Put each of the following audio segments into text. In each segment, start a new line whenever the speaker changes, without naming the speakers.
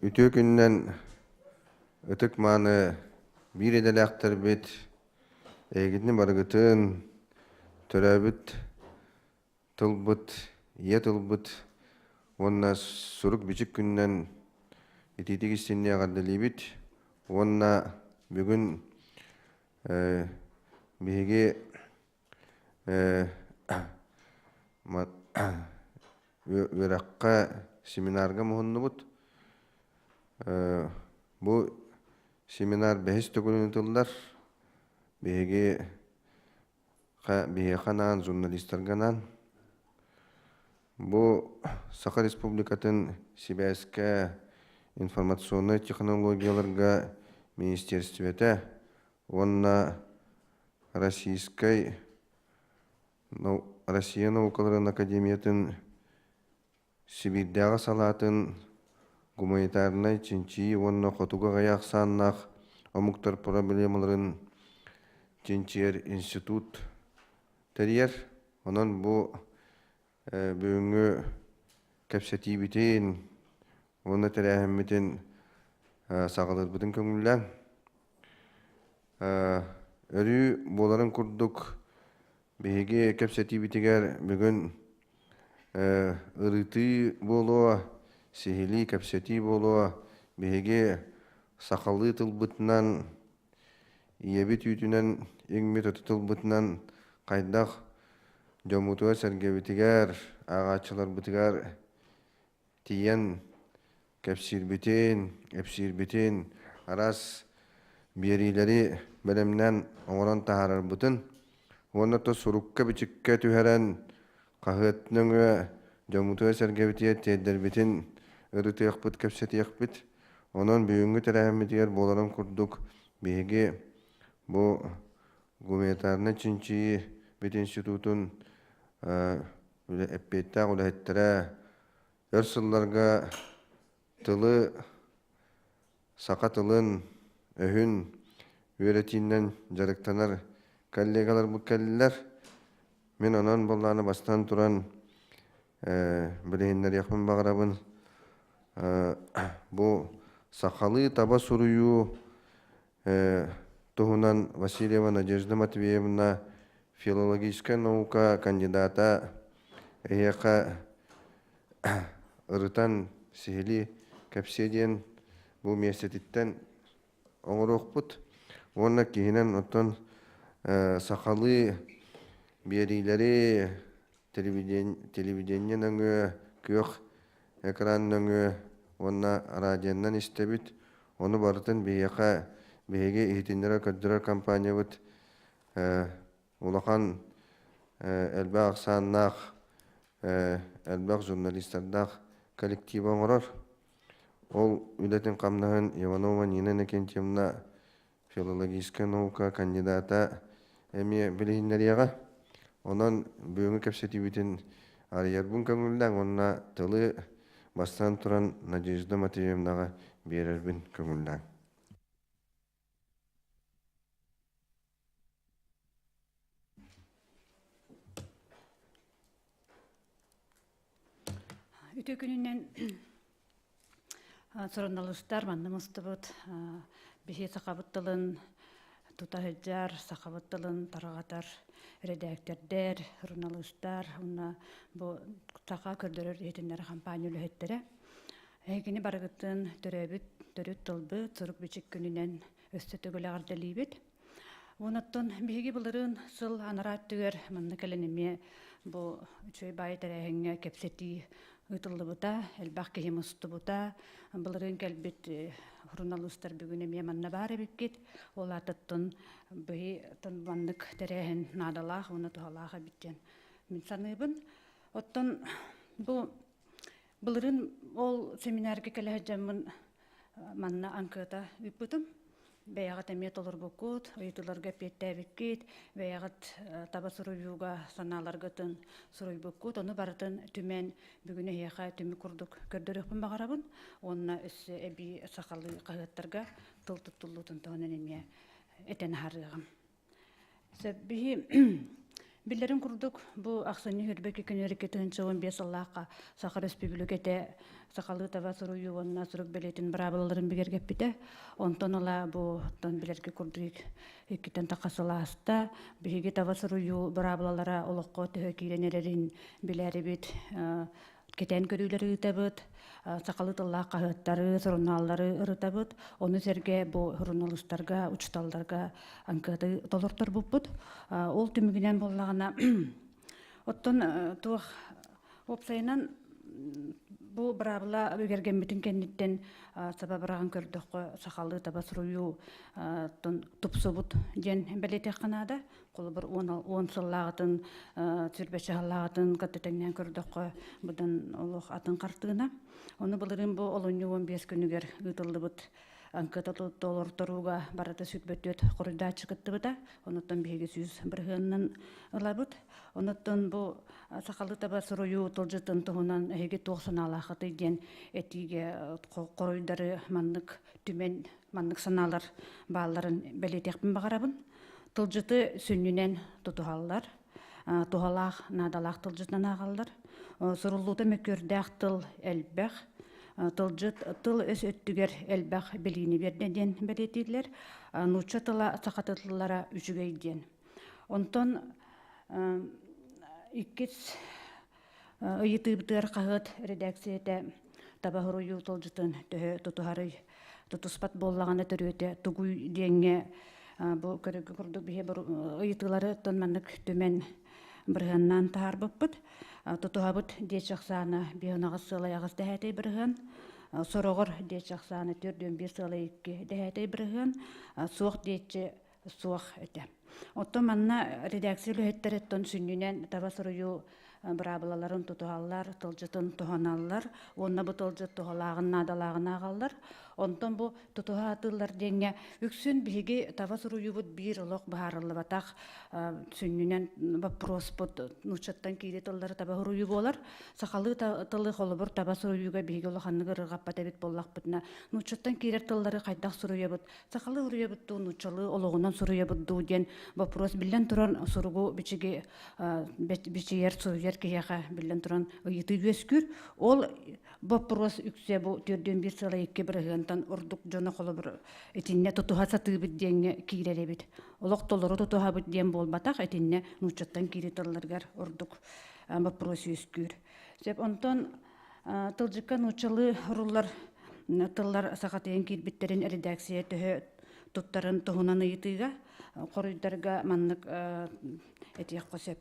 Үтүө күнүнэн ытык-мааны биир идэлээхтэрбит, эһигитини барыгытын төрөөбүт тылбыт, ийэ тылбыт уонна сурук-бичик күнүнэн итиитик истиҥник эҕэрдэлиибит уонна бүгүн биһиги Үөрэххэ семинарга муһуннубут. Бу семинар бэһис төгүлүн ыытыллар. Биһиги биһиэхэ анаан, журналистарга анаан. Бу Саха Республикатын сибээскэ, информационнай технологияларга министиэристибэтэ уонна Российскай Россия наукаларын академиятын Сибиирдээҕи салаатын гуманитарнай чинчийии уонна хотугу аҕыйах ахсааннаах омуктар проблемаларын чинчийэр институт тэрийэр. Онон бу бүгүҥҥү кэпсэтиибитин уонна тэрээһиммитин саҕалыырбытын көҥүллээн Өрүү буоларын курдук, биһиги кэпсэтиибитигэр бүгүн ырытыы буолуо, сиһилии кэпсэтии буолуо. Биһиги сахалыы тылбытынан, ийэбит үүтүнэн иҥмит оту тылбытынан хайдах дьоммутугар-сэргэбитигэр, ааҕааччыларбытыгар тиийэн кэпсиирбитин, кэпсиирбитин, араас биэриилэри бэлэмнээн оҥорон таһаарарбытын уонна то сурукка-бичиккэ түһэрэн хаһыат нөҥүө дьоммутугар-сэргэбитигэр тиэрдэрбитин ырытыахпыт, кэпсэтиэхпит. Онон бүгүҥҥү тэрээһиммитигэр буоларын курдук биһиги бу гуманитарнай чинчийии институтун эппиэттээх үлэһиттэрэ Өр сылларга тылы, саха тылын, өһүн үөрэтиинэн дьарыктанар коллегаларбыт кэллилэр. Мин онон буоллаҕына бастаан туран билиһиннэриэхпин баҕарабын. Бу сахалыы таба суруйуу туһунан Васильева Надежда Матвеевна филологическай наука кандидата эһиэхэ ырытан сиһилии кэпсиэ диэн бу миэстэтиттэн оҥоруохпут уонна киһинэн оттон сахалыы биэриилэри телевидение нөҥүө күөх экран нөҥүө уонна радионан истэбит. Ону барытын биһиэхэ биһиги иһитиннэрэр-көрдөрөр компаниябыт улахан элбэх ахсааннаах элбэх журналистардаах коллектива оҥорор. Ол үлэтин-хамнаһын Иванова Нина Иннокентьевна филологическай наука кандидата эмиэ билиһиннэриэҕэ. Онон бүгүҥҥү кэпсэтиибитин арыйарбын көҥүллээҥ уонна тылы бастаан туран Надежда Матвеевнаҕа биэрэрбин көҥүллээҥ.
Үтүө күнүнэн суруналыыстар манна мустубут биһи сахабыт тылын тута сылдьар, сахабыт тылын тарҕатар эрэдээктэрдэр, суруналыыстар уонна бу саха көрдөрөр иһитиннэрэр хампаанньа үлэһиттэрэ. Эһигини барыгытын төрөөбүт төрүт тылбыт сурук-бичик күнүнэн өссө төгүл эҕэрдэлиибит. Онон биһиги былырыын сыл анараа өттүгэр манна кэлэн эмиэ бу үчүгэй баайы тэрээһиҥҥэ кэпсэтии ыытыллыбыта, элбэх киһи мустубута. Былырыын кэлбит суруналыыстар бүгүн эмиэ манна баар эбиккит. Ол аатыттан быһи маннык тэрээһин наадалаах уонна туһалаах эбит диэн мин саныыбын. Оттон бу былырыын ол семинарга кэлэ сылдьаммын манна аҥкыата ыыппытым. Бэйэҕит эмиэ толорбуккут, ыйытыыларга эппиэттээбиккит, бэйэҕит таба суруйууга санааларгытын суруйбуккут. Ону барытын түмэн бүгүн эһиэхэ түмүк курдук көрдөрүөхпүн баҕарабын. Уонна өссө эбии сахалыы хаһыаттарга тыл туттуллуутун туһунан эмиэ этэн аһарыаҕым. Сөп биһи Биллэрин курдук, бу ахсынньы хүрбэки күнү 2015 сыллаахха Саха Өрөспүүбүлүкэтэ сахалыы таба суруйуу уонна сурук бэлиэтин быраабылаларын бигэргэппитэ. Онтон ыла бу оттон билэргэ курдук иккитэн тахха сыл ааста. Биһиги таба суруйуу быраабылалара олоххо төһө киирэн эрэрин билэрибит кэтээн көрүүлэри ыытабыт, сахалыы тыллаах хаһыаттары, сурунааллары ырытабыт. Ону сэргэ бу суруналыыстарга, учууталларга анкета толорторбуппут. Ол түмүгүнэн буоллаҕына, оттон туох уопсайынан бу быраабыла бигэргэммитин кэнниттэн саба быраҕан көрдөххө, сахалыы таба суруйуу тупсубут диэн бэлиэтиэххэ наада. Холобур, 10 сыллааҕытын, сүүрбэччэ сыллааҕытын кытта тэҥнээн көрдөххө, быдан олох атын хартыына. Ону былырыын бу олунньу 15 күнүгэр ыытыллыбыт анкета толорторууга барыта 104 хоруйдааччы кыттыбыта. Онуттан биһиги 100 бырыһыанынан ылабыт. Онуттан бу сахалыы таба суруйуу тылдьытын туһунан эһиги туох санаалаахытый диэн этиигэ хоруйдары маннык түмэн маннык санаалар баалларын бэлиэтиэхпин баҕарабын. Тылдьыты сүнньүнэн тутуһаллар, туһалаах, наадалаах тылдьытынан ааҕаллар. Суруллуута мөккүөрдээх тыл элбэх, тылдьыт тыл өс өттүгэр элбэх билиини биэрдэ диэн бэлиэтииллэр. Нуучча тыла саха тыллара үчүгэй диэн. Онтон иккис ыйытыыбытыгар хаһыат редакцията таба суруйуу тылдьытын төһө тутуһарый, тутуспат буоллаҕына төрүөтэ тугуй диэҥҥэ бу көрөргө курдук биһи ыйытыылары оттон маннык түмэн бырыһыаннаан таһаарбыппыт. Тутуһабыт диэчи ахсаана биһынаҕас сыалай аҕыс дэһээтэй бырыһыан, сороҕор диэчи ахсаана 4,1 сыалай 2 дэһээтэй бырыһыан, суох диэччи суох этэ. Оттон манна редакция үлэһиттэриттэн сүнньүнэн таба суруйуу быраабылаларын тутуһаллар, тылдьытын туһаналлар уонна бу тылдьыт туһалааҕын наадалааҕын ааҕаллар. Онтон бу тутуһа сатыыллар диэҥҥэ үксүн биһиги таба суруйуубут биир олох быһаарыллыбатах сүнньүнэн боппуруоспут нууччаттан киирии тыллары таба суруйуу буолар. Сахалыы тылы холобур таба суруйууга биһиги улаханнык ырырҕаппат эбит буоллахпытына, нууччаттан киирэр тыллары хайдах суруйабыт, сахалыы суруйабыт дуу, нууччалыы олоҕунан суруйабыт дуу диэн вопрос биллэн туран суругу бичиги бичийэр суруйар киһиэхэ биллэн туран ыйытыы үөскүүр. Ол боппуруос үксэ бу 4,1 сыла 2 бырыһыантан ордук дьоно холобур итиннэ тутуһа сатыыбыт диэҥҥэ киирэр эбит. Олох толору тутуһабыт диэн буолбатах, итиннэ нууччаттан киирии тылларыгар ордук боппуруос үөскүүр. Сөп, онтон тылдьыкка нууччалыы руллар тыллар сахатыйан киирбиттэрин редакция төһө туттарын туһунан ыйытыыга хоруйдарга маннык этиэххэ сөп.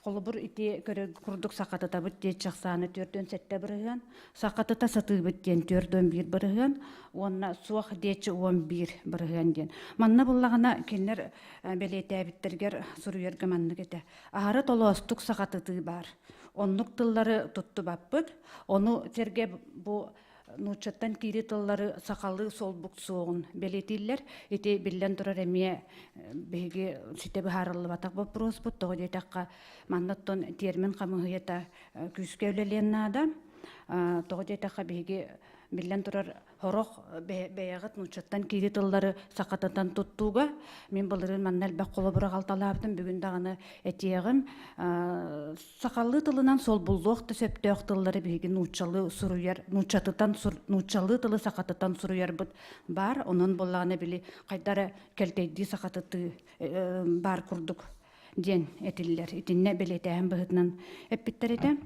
Холобур, ити көрөр курдук сахатытабыт диэччи ахсаана 47 бырыһыан, сахатыта сатыыбыт диэн 41 бырыһыан уонна суох диэччи 11 бырыһыан диэн. Манна буллаҕына кинилэр бэлиэтээбиттэригэр суруйарга маннык этэ. Аһара толоостук сахатытыы баар. Оннук тыллары туттубаппыт. Ону сэргэ бу нууччаттан киирии тыллары сахалыы солбук суоҕун бэлиэтииллэр. Ити биллэн турар эмиэ биһиги ситэ быһаарыллыбатах боппуруоспут. Тоҕо диэтэххэ, манна оттон термин хамыыһыйата күүскэ үлэлиэн наада. Тоҕо диэтэххэ, биһиги биллэн турар Сорох бэйэҕит нууччаттан киирии тыллары сахатытан туттууга мин былырыын манна элбэх холобура халталаабытым бүгүн даҕаны этиэҕим. Сахалыы тылынан солбуллуох да сөптөөх тыллары биһиги нууччалыы суруйар, нууччатытан нууччалыы тылы сахатытан суруйарбыт баар. Онон буоллаҕына били хайда эрэ кэлтэйдии сахатытыы баар курдук диэн этиллэр. Итиннэ бэлиэтээһин быһыытынан эппиттэр этэ.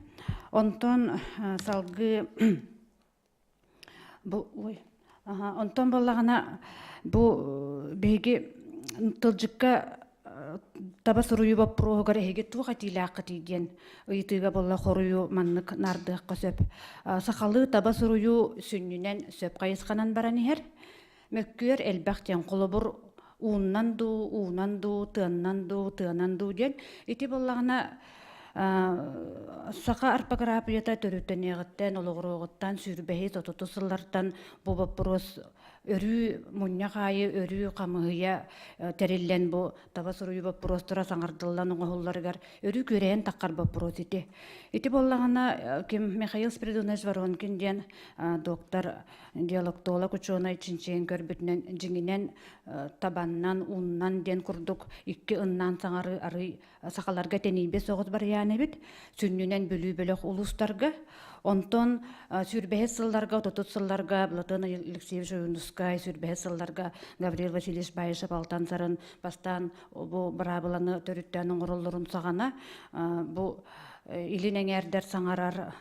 Онтон салгыы Бу ой аха онтон буоллаҕына бу биһиги тылдьыкка таба суруйуу боппуруоһугар эһиги туох этиилээххитий диэн ыйытыыга буолла хоруйу маннык наардыахха сөп. Сахалыы таба суруйуу сүнньүнэн сөп хайысханан баран иһэр. Мөккүөр элбэх диэн холобур ууннан дуу, уунан дуу, тыаннан дуу, тыанан дуу диэн. Ити буоллаҕына. Саха арпагыраапыйата төрүттэниэҕиттэн, олоҕуруоҕуттан сүүрбэһис, отутус сыллартан бу боппуруос өрүү мунньах аайы өрүү хамыыһыйа тэриллэн бу таба суруйуу боппуруостара саҥардыллан оҥоһулларыгар өрүү күрэйэн таххар боппуруос ити. Ити буоллаҕына ким Михаил Спиридонович Воронкин диэн доктор диалектолог учуонай чинчийэн көрбүтүнэн дьиҥинэн табаннан, ууннан диэн курдук икки ыннаан саҥарыы арый сахаларга тэнийбэт соҕус барыйаан эбит. Сүнньүнэн Бүлүү бөлөх улуустарга. Онтон сүүрбэһис сылларга, отутут сылларга Платон Алексеевич Ойуунускай, сүүрбэһис сылларга Гаврил Васильевич Баишев Алтан Сарын бастаан бу быраабыланы төрүттээн оҥороллорун саҕана бу илин эҥээрдэр саҥарар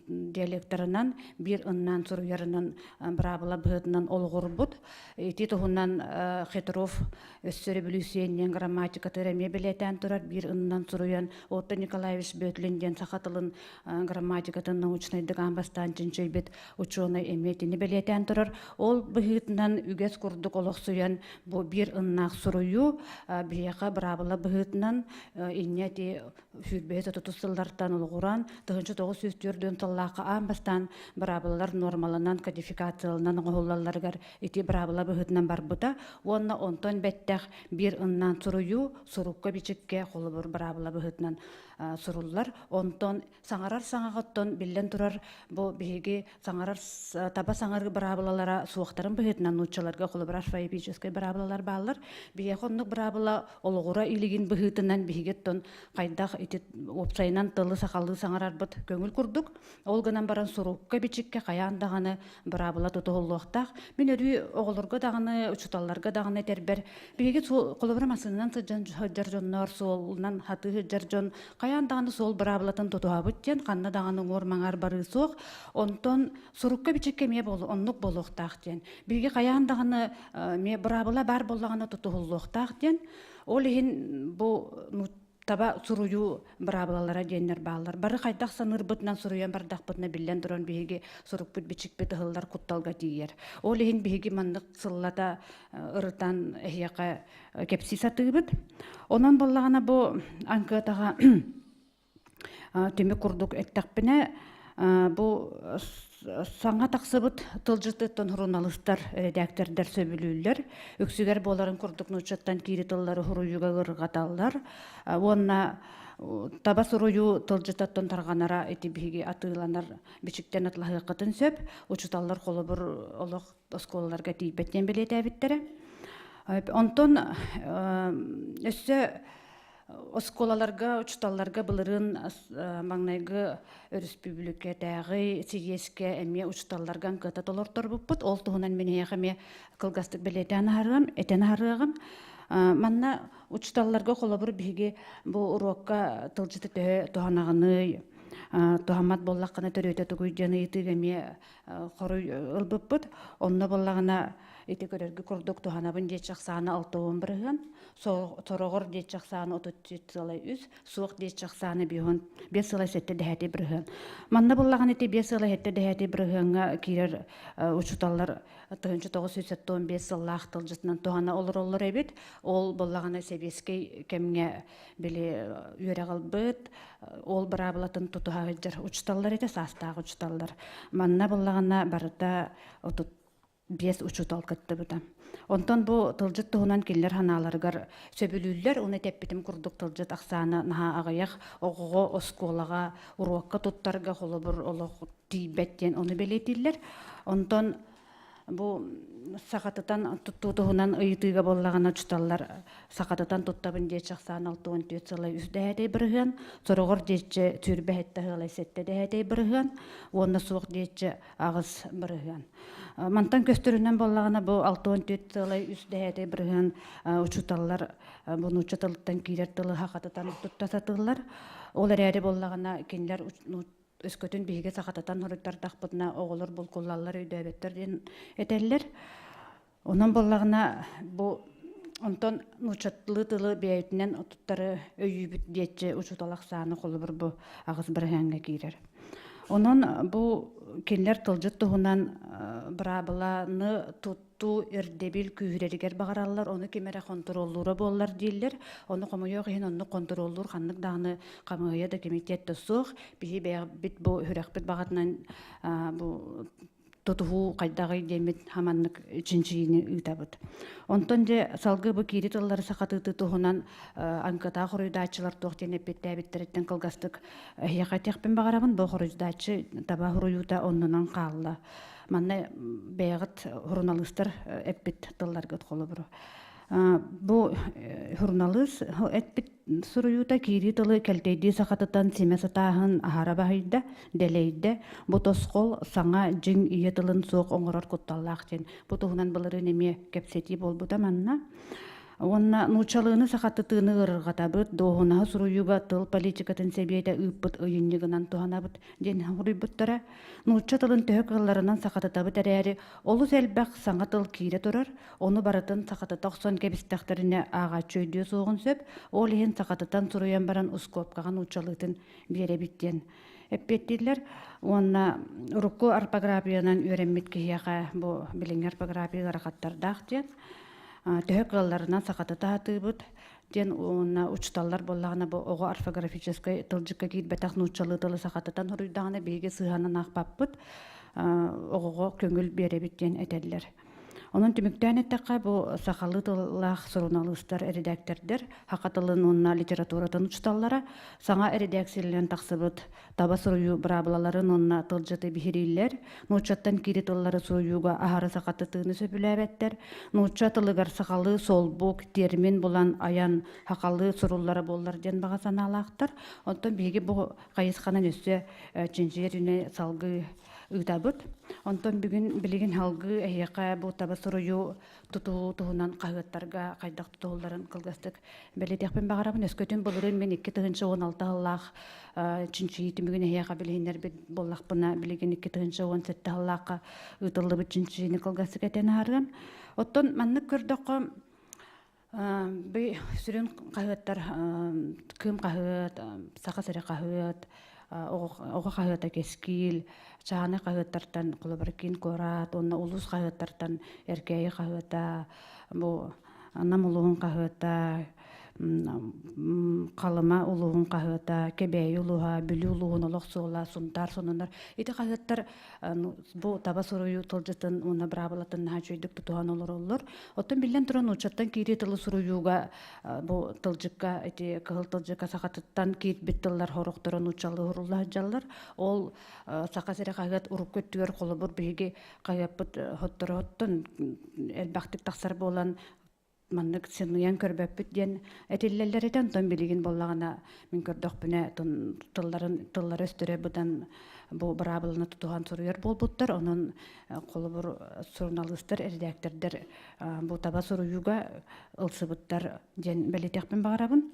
диалектарынан биир ыннаан суруйарынан быраабыла быһыытынан олоҕурбут. Ити туһунан Хитров өссө революция грамматикатыгар эмиэ бэлиэтээн турар биир ынынан суруйан Отто Николаевич Бөтлин диэн саха тылын грамматикатын научнайдык аан бастаан чинчийбит учуонай эмиэ итини бэлиэтээн турар. Ол быһыытынан үгэс курдук олохсуйан бу биир ыннаах суруйуу биһиэхэ быраабыла быһыытынан инньэ ити сүүрбэһис отутус сыллартан олоҕуран 1904 сыллаахха аан бастаан быраабылалар нуормаланан кодификацияланан оҥоһуллалларыгар ити быраабыла быһыытынан барбыта уонна онтон бэттэх биир ыннаан суруйуу сурукка-бичиккэ холобур быраабыла быһыытынан суруллар. Онтон саҥарар саҥаҕыттан биллэн турар бу биһиги саҥарар таба саҥарыы быраабылалара суохтарын быһыытынан нууччаларга холобур орфоэпическай быраабылалар бааллар. Биһиэхэ оннук быраабыла олоҕура илигин быһыытынан биһиги оттон хайдах ити уопсайынан тылы сахалыы саҥарарбыт көҥүл курдук. Ол гынан баран сурукка-бичиккэ хайаан даҕаны быраабыла тутуһуллуохтаах. Мин өрүү оҕолорго даҕаны, учууталларга даҕаны этэрбэр, биһиги холобура массыынанан сылдьан сылдьар дьоннор, суолунан хатыы сылдьар дьон хайаан даҕаны суол быраабылатын тутуһабыт диэн ханна даҕаны уҥуор-маҥаар барыы суох. Онтон сурукка-бичиккэ эмиэ оннук буолуохтаах диэн. Биһиги хайаан даҕаны эмиэ быраабыла баар буоллаҕына тутуһуллуохтаах диэн. Ол иһин бу таба суруйуу быраабылалара диэннэр бааллар. Бары хайдах саныырбытынан суруйан бардахпытына биллэн туран биһиги сурукпут бичикпит ыһыллар кутталга тиийэр. Ол иһин биһиги маннык сыллата ырытан эһиэхэ кэпсии сатыыбыт. Онон буоллаҕына бу анкетаҕа түмүк курдук эттэхпинэ бу Саҥа тахсыбыт тылдьытыттан суруналыыстар, эрэдээктэрдэр сөбүлүүллэр. Үксүгэр буоларын курдук нууччаттан киири тыллары суруйууга ырҕаталлар. Уонна таба суруйуу тылдьытыттан тарҕанара ити биһиги атыыланар бичиктэн атлаһыаххытын сөп. Учууталлар холобур олох оскуолаларга тиийбэт диэн бэлиэтээбиттэрэ. Онтон өссө Оскуолаларга, учууталларга былырыын маҥнайгы өрөспүүбүлүкэтээҕи сийиэскэ эмиэ учууталларга анкета толорторбуппут. Ол туһунан мин эһиэхэ эмиэ кылгастык бэлиэтээн аһарыам, этэн аһарыаҕым. Манна учууталларга холобур биһиги бу уруокка тылдьыты төһө туһанаҕыный, туһаммат буоллаххына төрүөтэ тугуй диэн ыйытыыга эмиэ хоруй ылбыппыт. Онно буоллаҕына ити көрөргө курдук туһанабын диэччи ахсаана 60 бырыһыан, сороҕор диэччи ахсаана 33 сыалай үс, суох диэччи ахсаана 5 сыалай сэттэ дэһээти бырыһыан. Манна буоллаҕына ити 5 сыалай сэттэ дэһээти бырыһыаҥҥа киирэр учууталлар 1975 сыллаах тылдьытынан туһана олороллор эбит. Ол буоллаҕына сэбиэскэй кэмҥэ били үөрэх ылбыт, ол быраабылатын тутуһа сылдьар учууталлар этэ, саастаах учууталлар. Манна буоллаҕына барыта 35 учуутал кыттыбыта. Онтон бу тылдьыт туһунан кинилэр санааларыгар сөбүлүүллэр, уну этэппитим курдук тылдьыт ахсаана наһаа аҕыйах, оҕоҕо оскуолаҕа уруокка туттарга холобур олох тиийбэт диэн ону бэлиэтииллэр. Онтон Бу сахатытан туттуу туһунан ыйытыыга буоллаҕына учууталлар сахатытан туттабын диэччи ахсаан 64 сыла үс дэһээтэй бырыһыан, сороҕор диэччи сүүрбэ сэттэ сыала сэттэ дэһээтэй бырыһыан уонна суох диэччи аҕыс бырыһыан. Мантан көстөрүнэн буоллаҕына бу 64 сыала үс дэһээтэй бырыһыан учууталлар бу нуучча тылыттан киирэр тылы сахатытан тутта сатыыллар. Ол эрээри буоллаҕына кинилэр өскөтүн биһиги сахатытан хоруйтардахпытына оҕолор булкуллаллар өйдөөбөттөр диэн этэллэр. Онон буоллаҕына бу онтон нууччалыы тылы бэйэтинэн туттары өйүүбүт диэччи учуутал ахсаана холобур бу аҕыс бырыһыаҥҥа киирэр. Онон бу кинилэр тылдьыт туһунан быраабыланы туттуу ирдэбил күүһүрэригэр баҕараллар, ону ким эрэ хонтуруоллуура буоллар дииллэр. Ону хомойуох иһин оннук хонтуруоллуур ханнык даҕаны хамыыһыйа да кэмитиэт да суох. Биһи бэйэбит бу сүрэхпит баҕатынан бу тутуһуу хайдаҕый диэммит хаманнык чинчийиини ыытабыт. Онтон дьэ салгыы бу киири тыллары сахатыыты туһунан аҥкытаах хоруйдааччылар туох диэн эппиэттээбиттэриттэн кылгастык эһиэхэ этиэхпин баҕарабын. Бу хоруйдааччы таба хоруйуута оннунан хаалла. Манна бэйэҕит суруналыыстар эппит тылларгыт холобуру. Бу суруналыыс эппит Суруйуута киирии тылы кэлтэйдии сахатытан симэ сатааһын аһара баһыйда, дэлэйдэ. Бу тосхол саҥа дьиҥ ийэ тылын суох оҥорор кутталлаах диэн. Бу туһунан былырыын эмиэ кэпсэтии буолбута манна. Уонна нууччалыыны сахатытыыны ыарырҕатабыт, дуоһунаһы суруйууга тыл политикатын сэбиэтэ ыыппыт ыйынньыгынан туһанабыт диэн суруйбуттара. Нуучча тылын төһө кыалларынан сахатытабыт эрээри, олус элбэх саҥа тыл киирэ турар, Ону барытын сахатыта охсон кэбистэхтэринэ ааҕааччы өйдүө суоҕун сөп, ол иһин сахатытан суруйан баран ускуопкаҕа нууччалыытын биэрэбит диэн эппиэттииллэр. Уонна урукку орфографиянан үөрэммит киһиэхэ бу билиҥҥи орфография ыарахаттардаах диэн төһө кыалларынан сахатыта сатыыбыт диэн уонна учууталлар буоллаҕына бу оҕо орфографическай тылдьыкка киирбэтэх нууччалыы тылы сахатытан суруйдаҕына биһиги сыыһанан аахпаппыт оҕоҕо көҥүл биэрэбит диэн этэллэр. Онон түмүктээн эттэххэ, бу сахалыы тыллаах суруналыыстар, эрэдээктэрдэр саха тылын уонна литературатын учууталлара саҥа эрэдээксийэлэнэн тахсыбыт таба суруйуу быраабылаларын уонна тылдьыты биһирииллэр, нууччаттан киири тыллары суруйууга аһары сахатытыыны сөбүлээбэттэр, нуучча тылыгар сахалыы солбук, термин булан айан сахалыы суруллара буоллар диэн баҕа санаалаахтар. Оттон биһиги бу хайысханан өссө чинчийэр үлэ салгыы ыытабыт. Онтон бүгүн билигин салгыы эһиэхэ бу таба суруйуу тутуу туһунан хаһыаттарга хайдах тутулларын кылгастык бэлиэтиэхпин баҕарабын. Өскөтүн былырыын мин 2016 сыллаах чинчийии түмүгүн эһиэхэ билиһиннэрбит буоллахпына, билигин 2017 сыллаахха ыытыллыбыт чинчийиини кылгастык этэн аһарыам. Оттон маннык көрдөххө, Би сүрүн хаһыаттар Кыым хаһыат, Саха сирэ хаһыат, оҕо хаһыата Кэскиил, чааһынай хаһыаттартан холобура Киин куорат уонна улуус хаһыаттартан Эркээйи хаһыата, бу Нам улууһун хаһыата, Халыма улууһун хаһыата, Кэбээйи улууһа, Бүлүү улууһун олох суола, Сунтаар сонуннар. Ити хаһыаттар бу таба суруйуу тылдьытын уонна быраабылатын наһаа үчүгэйдик тутуһан олороллор. Оттон биллэн туран нууччаттан киирии тылы суруйууга бу тылдьыкка ити кыһыл тылдьыкка сахатыттан киирбит тыллар сорохторо нууччалыы сурулла сылдьаллар. Ол Саха сирэ хаһыат урукку өттүгэр холобур биһиги хаһыаппыт хоттороттон элбэхтик тахсар буолан маннык сыныйан көрбөппүт диэн этиллэллэр этэ. Онтон билигин буоллаҕына мин көрдөхпүнэ тылларын тыллара өстөрө быдан бу быраабыланы тутуһан суруйар буолбуттар. Онон холобур суруналыыстар, эрэдээктэрдэр бу таба суруйууга ылсыбыттар диэн бэлиэтиэхпин баҕарабын.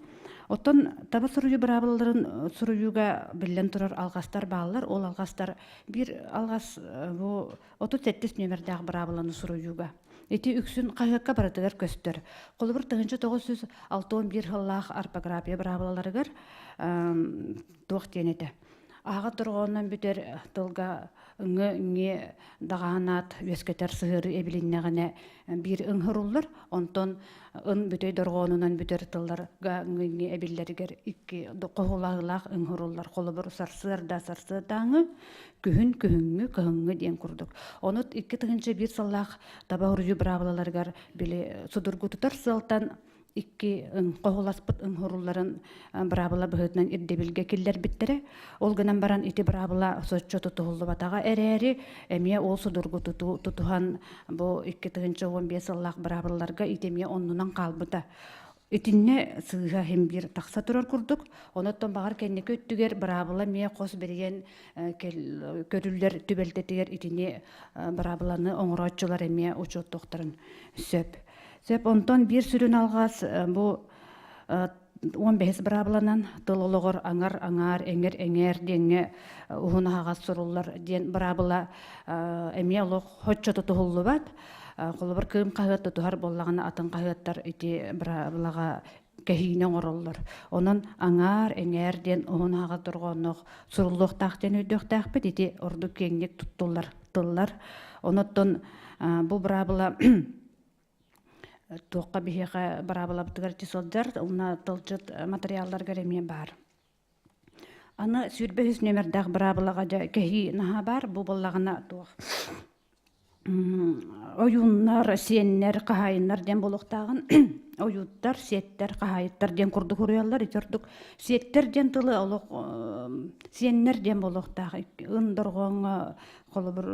Оттон таба суруйуу быраабылаларын суруйууга биллэн турар алҕастар бааллар. Ол алҕастар биир алҕас бу 37 нүөмэрдээх быраабыланы суруйууга. Ити үксүн хаһыакка барытыгар көстөр. Холобур, 1961 сыллаах орфография быраабылаларыгар туох диэн этэ? Аһаҕас дорҕоонунан бүтэр тылга ыңы, ҥи даҕаһанаат үөскэтэр сыһыары эбилиннэҕинэ биир ыҥһырыллар, онтон ын бүтэй дорҕоонунан бүтэр тылларга ҥы, ҥи эбиллэригэр икки хоһулаһыылаах ыҥһырыллар. Холобур, сарсыарда сарсыардааҥы, күһүн күһүҥҥү, кыһыҥҥы диэн курдук. Ону 2001 сыллаах таба суруйуу быраабылаларыгар били судургутутар сыалтан икки хоһуласпыт ыҥһырылларын быраабыла быһыытынан ирдэбилгэ киллэрбиттэрэ. Ол гынан баран ити быраабыла соччо тутуһуллубатаҕа эрээри, эмиэ ол судургутутуу тутуһан бу 2015 сыллаах быраабылаларга ити эмиэ оннунан хаалбыта. Итиннэ сыыһа иһин биир тахса турар курдук. Онон баҕар кэнники өттүгэр быраабыла эмиэ хос бэрийэн көрүллэр түбэлтэтигэр итини быраабыланы оҥорооччулар эмиэ учуоттуохтарын сөп. Сөп. Онтон биир сүрүн алҕас бу 15 быраабыланан тыл олоҕор аҥар аҥаар, эҥэр эҥээр диэҥҥэ уһун аһаҕас суруллар диэн быраабыла эмиэ олох соччо тутуһуллубат. Холобур, Кыым хаһыат тутуһар буоллаҕына, атын хаһыаттар ити быраабылаҕа кэһиини оҥороллор. Онон аҥаар, эҥээр диэн уһун аһаҕас дорҕоонноох суруллуохтаах диэн өйдүөхтээхпит. Ити ордук киэҥник туттуллар тыллар. Онон бу быраабыла туохха биһиэхэ быраабылабытыгар ити сылдьар, уонна тылдьыт матырыйаалларыгар эмиэ баар. Аны 23 нүөмэрдээх быраабылаҕа дьэ кэһии наһаа баар. Бу буоллаҕына туох ойууннар, сиэннэр, хаһаайыннар диэн буолуохтааҕын ойууттар, сиэттэр, хаһаайыттар диэн курдук уруйаллар. Ити ордук сиэттэр диэн тылы олох сиэннэр диэн буолуохтаах. Ын дорҕооҥҥо холобур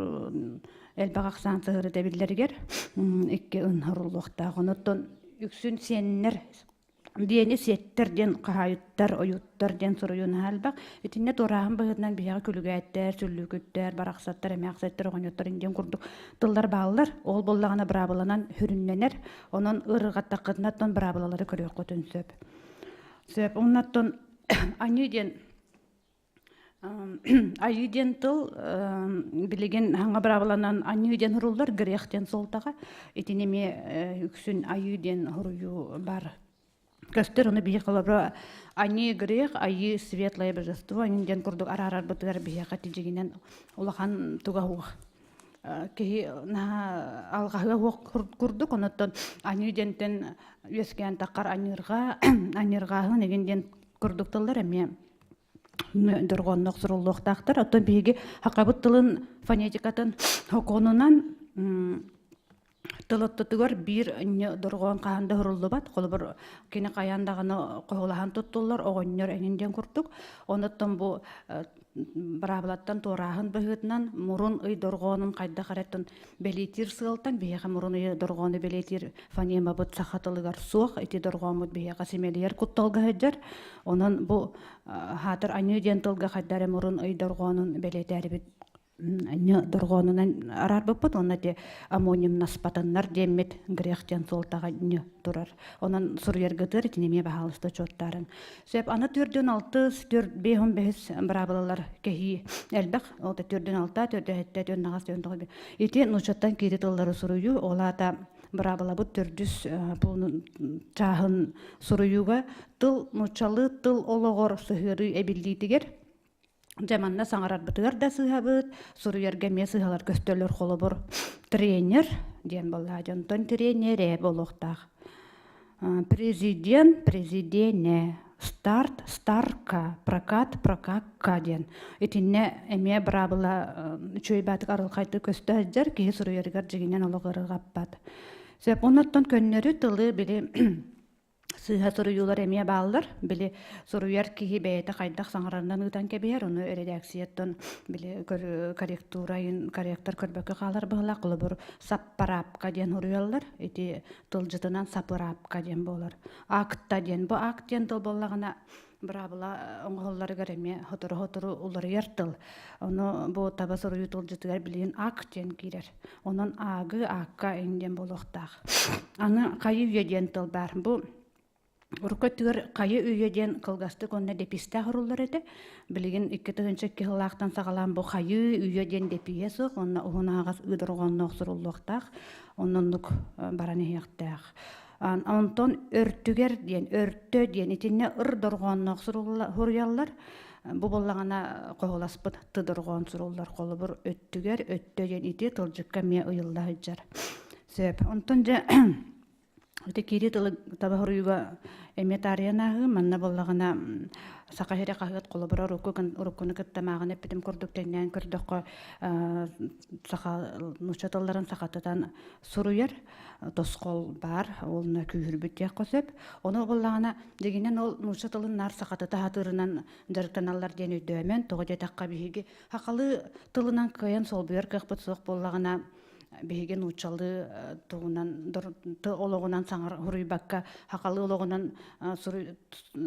элбэх ахсаан сыһыарыта биллэригэр икки ын хоруллуохтаах. Онуттан үксүн сиэннэр диэни сиэттэр диэн хаһаайыттар, ойууттар диэн суруйуу наһаа элбэх. Итиннэ туорааһын быһыытынан биһиэхэ күлүгээттэр, сүллүүкүттэр, барахсаттар, эмээхсэттэр, оҕонньоттор диэн курдук тыллар бааллар. Ол буоллаҕына быраабыланан сүрүннэнэр. Онон ыарырҕаттаххытына оттон быраабылалары көрүөххүтүн сөп. Сөп. Оннуттан аньыы диэн Айыы диэн тыл билигин хаҥа быраабыланан аньыы диэн суруллар, грех диэн суолтаҕа. Итини эмиэ үксүн айыы диэн суруйуу баар. Көстөр, ону биһи холобура аньыы грех, айыы светлое божество аньыы диэн курдук араарарбытыгар биһиэхэ тидьигинэн улахан туга суох. Киһи наһаа алҕаһыа суох курдук, онуттан аньыы диэнтэн үөскээн таххар аньыырҕа, аньыырҕааһын игин диэн курдук тыллар эмиэ дорҕоонноох суруллуохтаахтар. Оттон биһиги сахабыт тылын фонетикатын сокуонунан тыл оттотугар биир дорҕоон хаһан да суруллубат. Холобур, кини хайаан даҕаны хоһулаһан туттуллар, оҕонньор эҥин диэн курдук. Онуттан бу быраабылаттан туорааһын быһыытынан мурун ый дорҕоонун хайдах эрэ бэлиэтиир сыалтан биһиэхэ мурун ыйы дорҕоону бэлиэтиир фонемабыт саха тылыгар суох. Ити дорҕооммут биһиэхэ симэлийэр кутталга сылдьар. Онон бу хаатыр аньыы диэн тылга хайда эрэ мурун ый дорҕоонун бэлиэтээрибит дорҕоонунан араарбыппыт уонна ити амонимнаспатыннар диэммит грех диэн суолтаҕа ньы турар. Онон суруйаргытыгар итини эмиэ баһаалыста учуоттаарыҥ. Сөп аны төрдүн алтыс, төрт биэс бэһис быраабылалар кэһии элбэх. Ол төрдүн алта, төрдүн сэттэ, төрдүн аҕыс, төрдүн тоҕус. Ити нууччаттан киири тыллары суруйуу, ол аата быраабылабыт төрдүс чааһын суруйууга тыл нууччалыы тыл олоҕор сыһыарыы эбиллиитигэр дьэ манна саҥарарбытыгар да сыыһабыт, суруйарга эмиэ сыыһалар көстөллөр. Холобур, тренер диэн буоллаа дьонтон тренерэ буолуохтаах. Президент, президенэ, старт, старка, прокат, прокакка диэн. Итиннэ эмиэ быраабыла үчүгэй баатык арылхайдык көстө сылдьар, киһи суруйарыгар дьиҥинэн олох ырыгаппат. Сөп, оннуттан көннөрү тылы били Сыыһа суруйуулар эмиэ бааллар. Били суруйар киһи бэйэтэ хайдах саҥарарынан ыытан кэбиһэр, ону эрэдээксийэттэн били корректурайын корректор көрбөккө хаалар быһыылаах. Холобур, саппараапка диэн суруйаллар. Ити тылдьытынан сапыраапка диэн буолар. Акта диэн. Бу акт диэн тыл буоллаҕына быраабыла оҥоһулларыгар эмиэ сотору-сотору уларыйар тыл. Ону бу таба суруйуу тылдьытыгар билигин ак диэн киирэр. Онон аагы, аакка эҥ диэн буолуохтаах. Аны хайы үйэ диэн тыл баар. Бу урукку өттүгэр хайы үйэ диэн кылгастык уонна дэпиистээх уруллар этэ. Билигин 2002 сыллаахтан саҕалаан бу хайыы үйэ диэн дэпииһэ суох уонна уһун аһаҕас ыы дорҕоонноох суруллуохтаах. Оннук баран иһиэхтээх. Онтон өртүгэр диэн, өртө диэн итиннэ ыр дорҕоонноох суруйаллар. Бу буоллаҕына хоһуласпыт ты дорҕоон суруллар. Холобур, өттүгэр, өттө диэн ити тылдьыкка эмиэ ыйылла сылдьар. Сөп. Онтон дьэ ити киирии тылы таба суруйууга эмиэ таарыйан ааһыы. Манна буоллаҕына Саха сирэ хаһыат холобура уруккуну кытта мааҕын эппитим курдук тэҥнээн көрдөххө саха нуучча тылларын сахатытан суруйар тосхол баар, уонна күүһүрбүт диэххэ сөп. Ону буоллаҕына, дьиҥинэн ол нуучча тылын наар сахатыта сатыырынан дьарыктаналлар диэн өйдөөмөн, тоҕо диэтэххэ биһиги сахалыы тылынан кыайан солбуйар кыахпыт суох буоллаҕына, биһиги нууччалыы тугунан олоҕунан саҥар суруйбакка сахалыы олоҕунан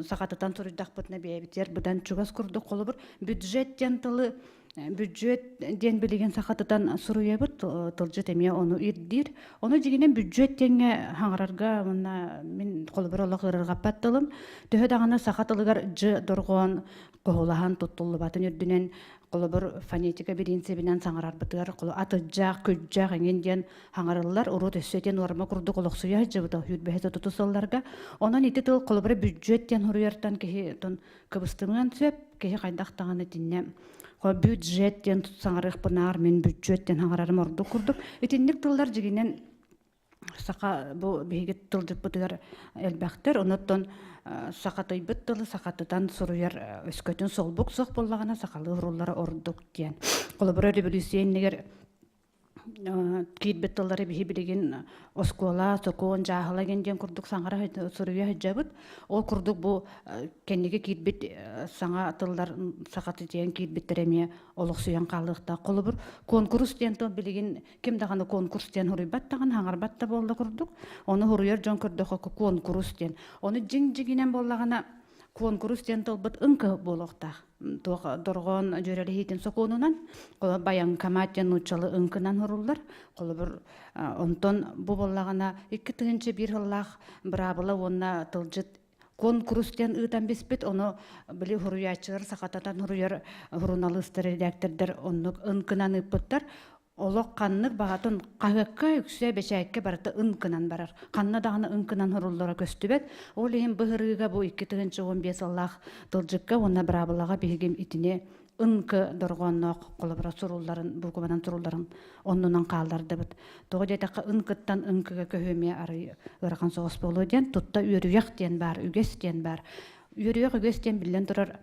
сахатытан суруйдахпытына бэйэбитигэр быдан чугас курдук холобур бюджет диэн тылы Бүддьүөт диэн билигин сахатытан суруйабыт, тылдьыт эмиэ ону ирдиир. Ону дьиҥинэн бүддьүөт диэҥҥэ хаҥарарга уонна мин холобур олох ыарырҕаппат тылым. Төһө даҕаны саха тылыгар дьы дорҕоон хоһулаһан туттуллубатын үрдүнэн. Холобур, фонетика бириинсибинэн саҥарарбытыгар атыдьаах, күдьээх эҥин диэн хаҥарыллар. Урут өссө ити нуорма курдук олохсуйа сылдьыбыта сүүрбэһэ туту сылларга. Онон ити тыл холобура бүддьүөт диэн суруйартан киһи кыбыстымыан сөп. Киһи хайдах даҕаны итиннэ бюджет диэн саҥарыахпынаар мин бүддьүөт диэн хаҥарарым ордук курдук. Итинник тыллар дьигинэн саха бу биһиги тылдьыппытыгар элбэхтэр. Онуттан сахатыйбыт тылы сахатытан суруйар өскөтүн солбук суох буоллаҕына сахалыы суруллара ордук диэн. Холобура революция иннигэр киирбит тыллары биһи билигин оскуола, сокуон, дьааһыла диэн курдук саҥара суруйа сылдьабыт. Ол курдук бу кэнники киирбит саҥа тыллар сахатытыйан киирбиттэр эмиэ олохсуйан хаалыахтаах. Холобур, куонкурус диэн тыл билигин ким даҕаны конкурс диэн суруйбат даҕаны, хаҥарбат да буолла курдук. Ону суруйар дьон көрдөххө куонкурус диэн. Ону дьиҥ-дьиҥинэн буоллаҕына куонкурус диэн тылбыт ыҥкы буолуохтаах. Туох дорҕоон дьүөрэлэһиитин сокуонунан байаҥкамаат диэн нууччалыы ыҥкынан суруллар. Холобур, онтон бу буоллаҕына 2001 сыллаах быраабыла уонна тылдьыт куонкурус диэн ыытан биспит, ону били суруйааччылар сахататан суруйар суруналыыстар, редактордар оннук ынкынан ыыппыттар. Олох ханнык баҕатын хаһыакка үксэ бэчээккэ барыта ынкынан барар. Ханна даҕаны ынкынан суруллара көстүбэт. Ол иһин быһырыыга бу 2015 сыллаах тылдьыкка уонна быраабылаҕа биһигим итини ынкы дорҕоонноох холобура сурулларын, буукубанан сурулларын оннунан хааллардыбыт. Тоҕо диэтэххэ ынкыттан ынкыга көһүөмэ арый ыарахан соҕус буолуо диэн тутта үөрүйэх диэн баар, үгэс диэн баар. Үөрүйэх үгэс диэн биллэн турар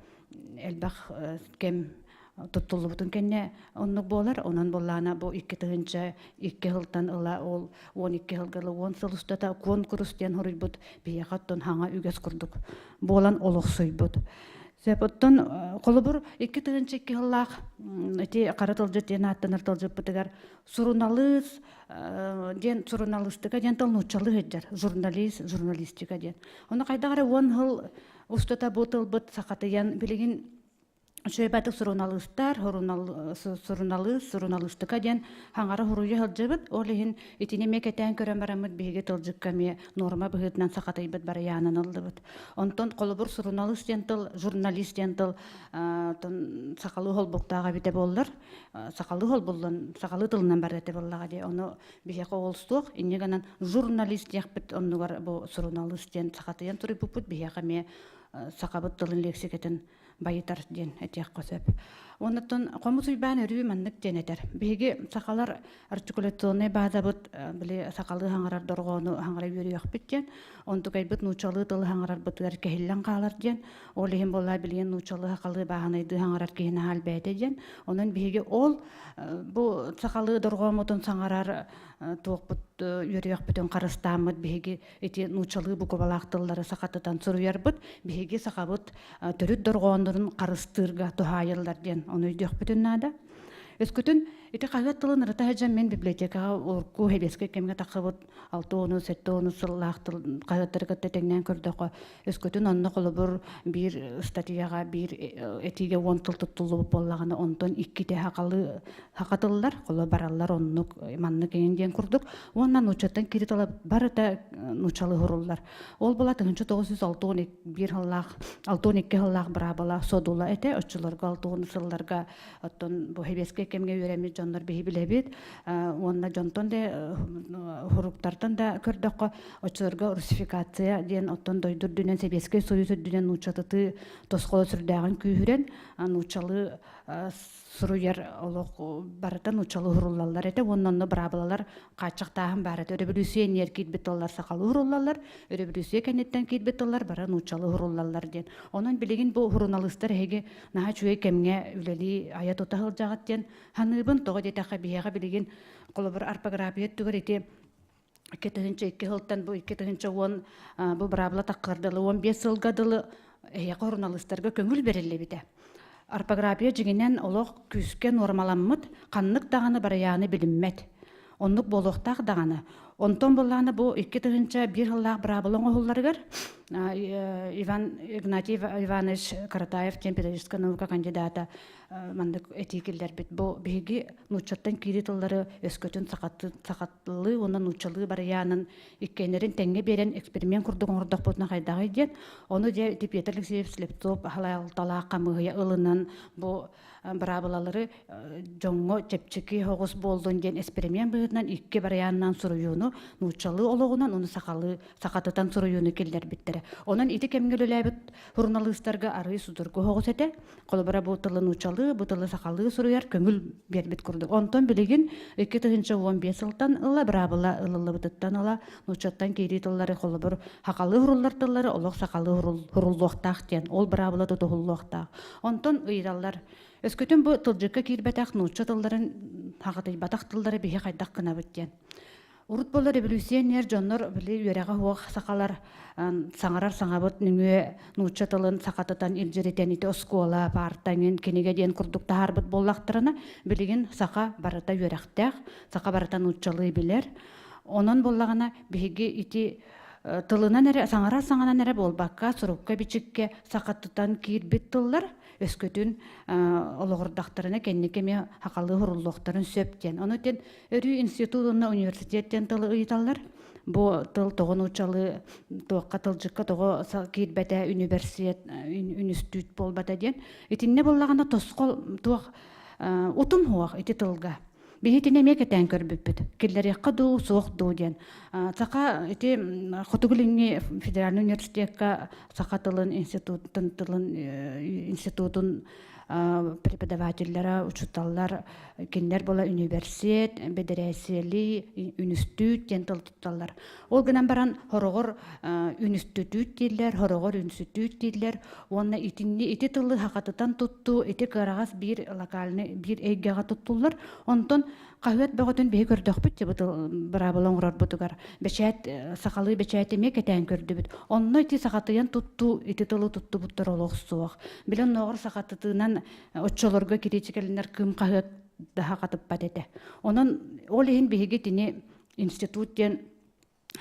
элбэх кэм туттуллубутун кэннэ оннук буолар. Онон буоллаана бу 2002 сылтан ыла ол 12 сылга ыла 10 сыл устата куонкурус диэн хоруйбут биһиэхэ оттон хаҥа үгэс курдук буолан олохсуйбут. Сөп оттон холобур 2002 сыллаах ити хара тылдьыт диэн ааттанар тылдьыппытыгар суруналыыс диэн суруналыыстыка диэн тыл нууччалыы сылдьар журналист журналистика диэн. Ону хайдах эрэ 10 сыл устата бу тылбыт сахатыйан билигин Үчүгэйбатык суруналыыстар, суруналыыс, суруналыыстыка диэн хаҥара суруйа сылдьыбыт. Ол иһин итини эмиэ кэтээн көрөн бараммыт биһиги тылдьыкка эмиэ нуорма быһыытынан сахатыйбыт барыйаанын ыллыбыт. Онтон холобур суруналыыс диэн тыл, журналист диэн тыл сахалыы холбуктаах эбитэ буоллар, сахалыы холбуллан, сахалыы тылынан барар этэ буоллаҕа дии. Ону биһиэхэ ол суох. Инньэ гынан журналист диэхпит оннугар бу суруналыыс диэн сахатыйан суруйбуппут биһиэхэ эмиэ сахабыт тылын лексикэтин байытар диэн этиэххэ сөп. Оннуттан Хомус Уйбаан өрүү маннык диэн этэр. Биһиги сахалар артикуляционнай баазабыт били сахалыы хаҥарар дорҕоону хаҥара үөрүйэхпит диэн, онтукайбыт нууччалыы тылы хаҥарарбытыгар кэһиллэн хаалар диэн, ол иһин буоллаа билигин нууччалыы сахалыы бааһынайдыы хаҥарар киһи наһаа элбээтэ диэн. Онон биһиги ол бу сахалыы дорҕооммутун саҥарар туохпут үөрүйэхпитин харыстааммыт биһиги ити нууччалыы букубалаах тыллары сахатытан суруйарбыт биһиги сахабыт төрүт дорҕооннорун харыстыырга туһаайыллар диэн ону өйдүөхпүтүн наада. Өскөтүн ити хаһыат тылын ырыта сылдьан мин библиотекаҕа урукку сэбиэскэй кэмҥэ тахсыбыт 60 70 сыллаах тыл хаһыаттары кытта тэҥнээн көрдөххө, өскөтүн онно холобур биир статьяҕа биир этиигэ уон тыл туттуллубут буоллаҕына, онтон иккитэ сахалыы сахатыллар, холо бараллар оннук маннык эҥин диэн курдук. Уонна нууччаттан кири тыла барыта нууччалыы суруллар. Ол була 1961 сыллаах 62 сыллаах быраабыла содула этэ. Оччолорго 60 сылларга оттон бу сэбиэскэй кэмҥэ үөрэммит дьоннор биһи билэбит. Уонна дьонтон да хуруктартан да көрдөххө оччолорго русификация диэн оттон дойду үрдүнэн Сэбиэскэй Союз үрдүнэн нууччатытыы тосхоло сүрдээҕин күүһүрэн нууччалыы суруйар олох барыта нууччалыы уһуруллаллар этэ уонна онно быраабылалар хааччахтааһын баар этэ. Өрөбүлүүсүйэ иннигэр киирбит тыллар сахалыы уһуруллаллар, өрөбүлүүсүйэ кэнниттэн киирбит тыллар бары нууччалыы уһуруллаллар диэн. Онон билигин бу суруналыыстар эһиги наһаа үчүгэй кэмҥэ үлэлии айа-тута сылдьаҕыт диэн саныыбын. Тоҕо диэтэххэ биһиэхэ билигин холобур орфография өттүгэр ити 2002 сылтан бу 2010 бу быраабыла таххар дылы 15 сылга дылы эһиэхэ суруналыыстарга көҥүл бэриллибитэ. Орфография дьиҥинэн олох күүскэ нуормаламмыт, ханнык даҕаны барыйааны билиммэт. Оннук буолуохтаах даҕаны. Онтон буоллаҕына бу 2001 сыллаах быраабыла оҥоһулларыгар Иван Игнатий Иванович Каратаев диэн педагогическай наука кандидата. маннык этии киллэрбит. Бу биһиги нууччаттан киирии тыллары өскөтүн сахатылыы уонна нууччалыы барыйаанын иккиэннэрин тэҥҥэ биэрэн эксперимент курдук оҥордохпутуна хайдаҕый диэн. Ону дьэ ити Петр Алексеевич Слепцов салалталаах хамыыһыйа ылынан бу быраабылалары дьоҥҥо чэпчэки соҕус буоллун диэн эксперимент быһыытынан икки барыйааннаан суруйууну нууччалыы олоҕунан уонна сахалыы сахатытан суруйууну киллэрбиттэрэ. Онон ити кэмҥэ үлэлээбит суруналыыстарга арыый судургу соҕус этэ. Холобура, бу тылы нууччалыы, бу тылы сахалыы суруйар көҥүл биэрбит курдук. Онтон билигин 2015 сылтан ыла быраабыла ылыллыбытыттан ыла нууччаттан киирии тыллары холобур сахалыы суруллар тыллары олох сахалыы суруллуохтаах диэн ол быраабыла тутуһуллуохтаах. Онтон ыйыталлар өскөтүн бу тылдьыкка киирбэтэх нуучча тылларын хаҕытыйбатах тыллары биһи хайдах гынабыт диэн. Урут буолар революционер дьоннор били үөрэҕэ суох сахалар саҥарар саҥабыт нөҥүө нуучча тылын сахатытан илдьиритэн ити оскуола, паарта, кинигэ диэн курдук таһаарбыт буоллахтарына, билигин саха барыта үөрэхтээх, саха барыта нууччалыы билэр. Онон буоллаҕына биһиги ити тылынан эрэ саҥарар саҥанан эрэ буолбакка сурукка-бичиккэ сахатытан киирбит тыллар өскөтүн олоҕурдахтарына кэнники эмиэ сахалыы суруллуохтарын сөп диэн. Ону тен өрүү институт уонна университет диэн тылы ыйыталлар. Бу тыл тоҕо нууччалыы туохха тылдьыкка тоҕо киирбэтэ университет үнүстүүт буолбата диэн. Итиннэ буоллаҕына тосхол туох утум суох ити тылга. Биһи итини эмиэ кэтээн көрбүппүт. Киллэриэххэ дуу, суох дуу диэн. Саха ити Хотугу Илиҥҥи федеральнай университекка саха тылын институтун тылын институтун преподавателлара, учууталлар кинилэр була университет, бэдэрээссийэлии үнүстүүт диэн тыл тутталлар. Ол гынан баран хороҕор үнүстүтүүт дииллэр, хороҕор үнсүтүүт дииллэр уонна итинни ити тылы хахатытан туттуу ити кыараҕас биир локальный биир эйгэҕэ туттуллар. Онтон хаһыат бөҕөтүн биһи көрдөхпүт дьэ бу тыл быраабыла оҥорорбутугар бэчээт сахалыы бэчээт эмиэ кэтээн көрдүбүт. Онно ити сахатыйан туттуу ити тылы туттубуттар олох суох. Били оннооҕор сахатытыынан оччолорго кириитикэлэнэр кыым хаһыат да хатыппат этэ. Онон ол иһин биһиги итини институт диэн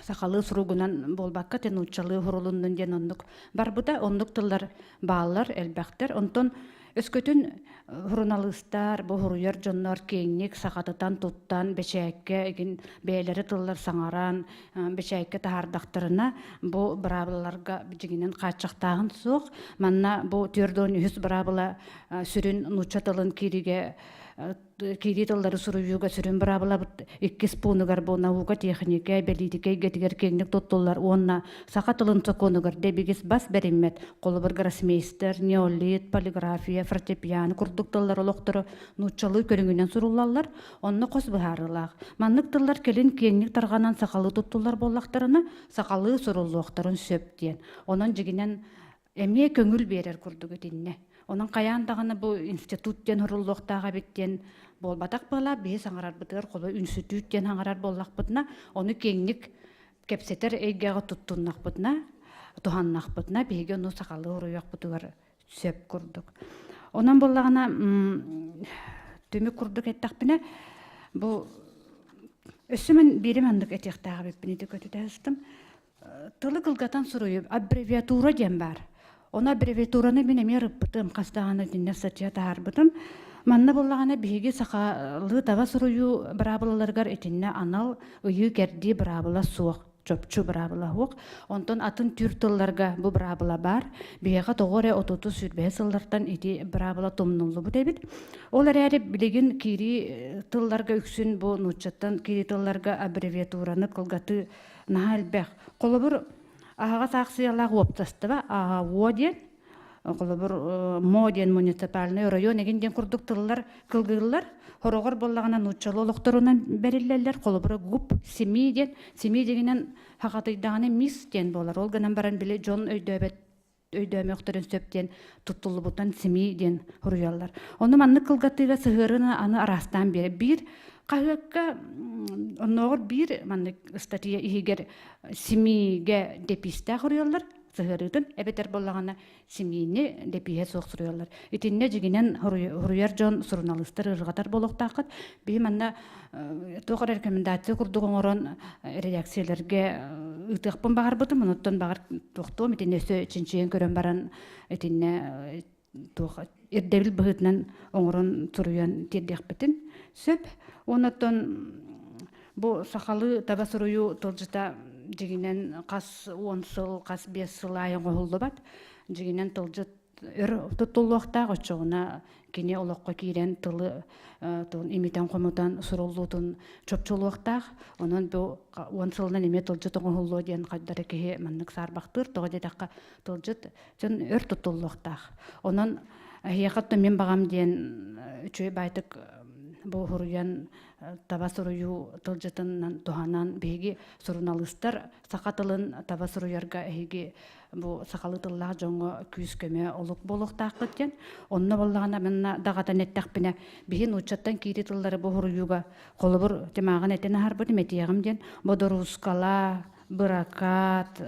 сахалыы суругунан буолбакка те нууччалыы сурулуннун диэн оннук барбыта. Оннук тыллар бааллар, элбэхтэр. Онтон өскөтүн суруналыыстар, бу суруйар дьоннор киэҥник сахатытан туттан, бэчээккэ игин бэйэлэри тыллар саҥаран, бэчээккэ таһаардахтарына, бу быраабылаларга дьиҥинэн хааччахтааһын суох. Манна бу 43 быраабыла сүрүн нуучча тылын кииригэ киирии тыллары суруйууга сүрүн быраабылабыт иккис пуунугар бу наука, техника, бэлиитикэ эйгэтигэр киэҥник туттуллар уонна саха тылын сокуонугар дэбигис бас бэриммэт холобур гроссмейстер, неолит, полиграфия, фортепиано курдук тыллар олохторо нууччалыы көрүҥүнэн суруллаллар, онно хос быһаарыылаах. Маннык тыллар кэлин киэҥник тарҕанан сахалыы туттуллар буоллахтарына, сахалыы суруллуохтарын сөп диэн. Онон дьигинэн эмиэ көҥүл биэрэр курдук итиннэ. Онон хайаан даҕаны бу институт диэн суруллуохтаах эбит диэн буолбатах буолаа, биһи саҥарарбытыгар холо үнсүтүүт диэн саҥарар буоллахпытына, ону киэҥник кэпсэтэр эйгэҕэ туттуннахпытына, туһаннахпытына, биһиги ону сахалыы уруйуохпутугар сөп курдук. Онон буоллаҕына, түмүк курдук эттэхпинэ, бу өссө мин биири маннык этиэхтээх эбиппин ити көтүтэ сыстым. Тылы кылгатан суруйуу аббревиатура диэн баар. Ону аббревиатураны мин эмиэ ырыппытым, хас даҕаны итиннэ статья таһаарбытым. Манна буоллаҕына биһиги сахалыы таба суруйуу быраабылаларыгар итиннэ анал ыйыы-кэрдии быраабыла суох, чопчу быраабыла суох. Онтон атын түүр тылларга бу быраабыла баар. Биһиэхэ тоҕо эрэ 30-сүүрбэһис сыллартан ити быраабыла тумнуллубут эбит. Ол эрээри билигин киирии тылларга үксүн бу нууччаттан киирии тылларга аббревиатураны кылгатыы наһаа элбэх. Холобур, аһаҕас аахсыйалаах уопсастыба ААУо диэн, холобур, МО диэн муниципальный оройуон эгин диэн курдук тыллар кылгыыллар. Хороҕор буоллаҕына нууччалыы олохторунан бэриллэллэр. Холобура, ГУП, СМИ диэн, СМИ дьиҥинэн хахатыйдаҕына МИС диэн буолар. Ол гынан баран били дьон өйдөөбөт өйдөөмөхтөрүн сөп диэн туттуллубутан СМИ диэн суруйаллар. Ону маннык кылгатыыга сыһыарыны аны араастаан биэрэр. Биир хаһыакка оннооҕор биир маннык ыстатыйа иһигэр СМИ-гэ дэпиистээх суруйаллар сыһыарыытын эбэтэр буоллаҕына СМИ-ни дэпииһэ суох суруйаллар. Итиннэ дьигинэн суруйар дьон суруналыыстар ырҕатар буолуохтааххыт. Биһи манна туох эрэ рекомендация курдук оҥорон редакцияларга ыытыахпын баҕарбытым. Онуттан баҕар туохтуом итиннэ өссө чинчийэн көрөн баран итиннэ туох ирдэбил быһыытынан оҥорон суруйан тиэрдиэхпитин сөп. Онон бу сахалыы таба суруйуу тылдьыта дьиҥинэн хас 10 сыл, хас 5 сыл аайы оҥоһуллубат. Дьиҥинэн тылдьыт өр туттуллуохтаах, оччоҕуна кини олоххо киирэн тылы имитэн-хомутан суруллуутун чопчулуохтаах. Онон бу 10 сылынан эмиэ тылдьыт оҥоһуллуо диэн хайдары киһи маннык саарбахтыыр. Тоҕо диэтэххэ, тылдьыт дьон өр туттуллуохтаах. Онон эһиэхэ мин баҕам диэн үчүгэй баайтык бу суруйан таба суруйуу тылдьытынан туһанан биһиги суруналыыстар саха тылын таба суруйарга эһиги бу сахалыы тыллаах дьоҥҥо күүс-көмө олук буолуохтаахпыт диэн. Онно буоллаҕына манна даҕатан эттэхпинэ, биһи нууччаттан киири тыллары бу суруйууга холобур тимааҕын этэн аһарбытым этиэҕим диэн бодоруускала, быракаат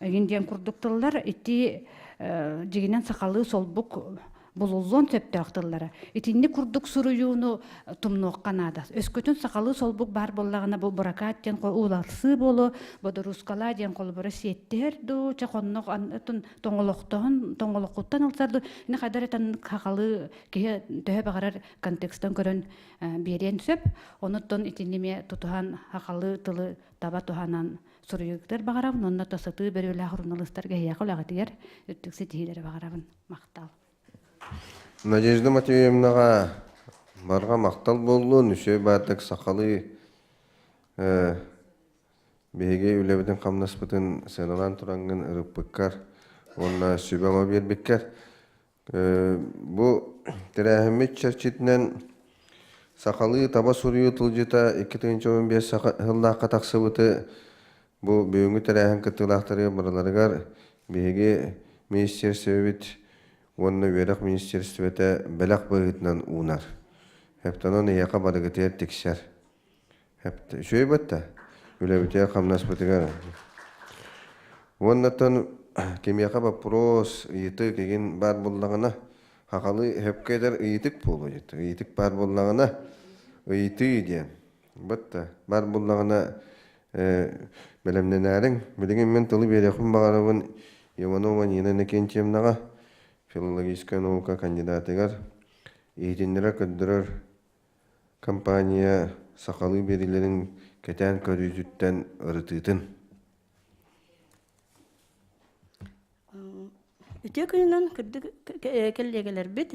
эҥин диэн курдук тыллар ити дьиҥинэн сахалыы солбук булуллуон сөптөөх тыллара. Итинник курдук суруйууну тумнуохха наада. Өскөтүн сахалыы солбук баар буоллаҕына бу быракаат диэн ууларсыы буолуо, бодоруускалаа диэн холобура сиэттиһэр дуу, чэ хоннох тоҥолохтоһон тоҥолоххуттан ылсар дуу, ини хайдар этэн сахалыы киһи төһө баҕарар контекстан көрөн биэриэн сөп. Онуттан итини эмиэ тутуһан сахалыы тылы таба туһанан суруйугутар баҕарабын уонна то сытыы бөрүөлээх суруналыыстарга эһиэхэ үлэҕитигэр үрдүк ситиһиилэри баҕарабын. Махтал.
Надежда Матвеевнаҕа барҕа махтал буоллун, үчүгэй баардык сахалыы биһиги үлэбитин-хамнаспытын сыаналаан тураҥҥын ырыппыккар уонна сүбэ-ама биэрбиккэр. Бу тэрээһиммит чэрчитинэн сахалыы таба суруйуу тылдьыта 2015 сыллаахха тахсыбыты бу бүгүҥҥү тэрээһин кыттыылаахтарыгар барыларыгар биһиги министиэристибэбит уонна үөрэх министиэристибэтэ бэлэх быһыытынан уунар. Эптонон эйиэхэ барыгытыгар тиксэр. Үчүгэй батта. Үлэбитигэр хамнаспытыгар. Уоннаттан кимиэхэ вопрос, ыйытык игин баар буоллаҕына, хахалы хөпкө этэр ыйытык буолуо дьэ. Ыйытык баар буоллаҕына, ыйытыы диэн. Батта баар буоллаҕына бэлэмнэнээриҥ. Билигин мин тылы биэриэхпин баҕарабын Иванова Нина Иннокентьевнаҕа, филологическай наука кандидатыгар, иһитиннэрэр-көрдөрөр компания сахалыы биэриилэрин кэтээн көрүүтүттэн ырытыытын.
Үтүө күнүнэн күндү кэллиэгэлэрбит,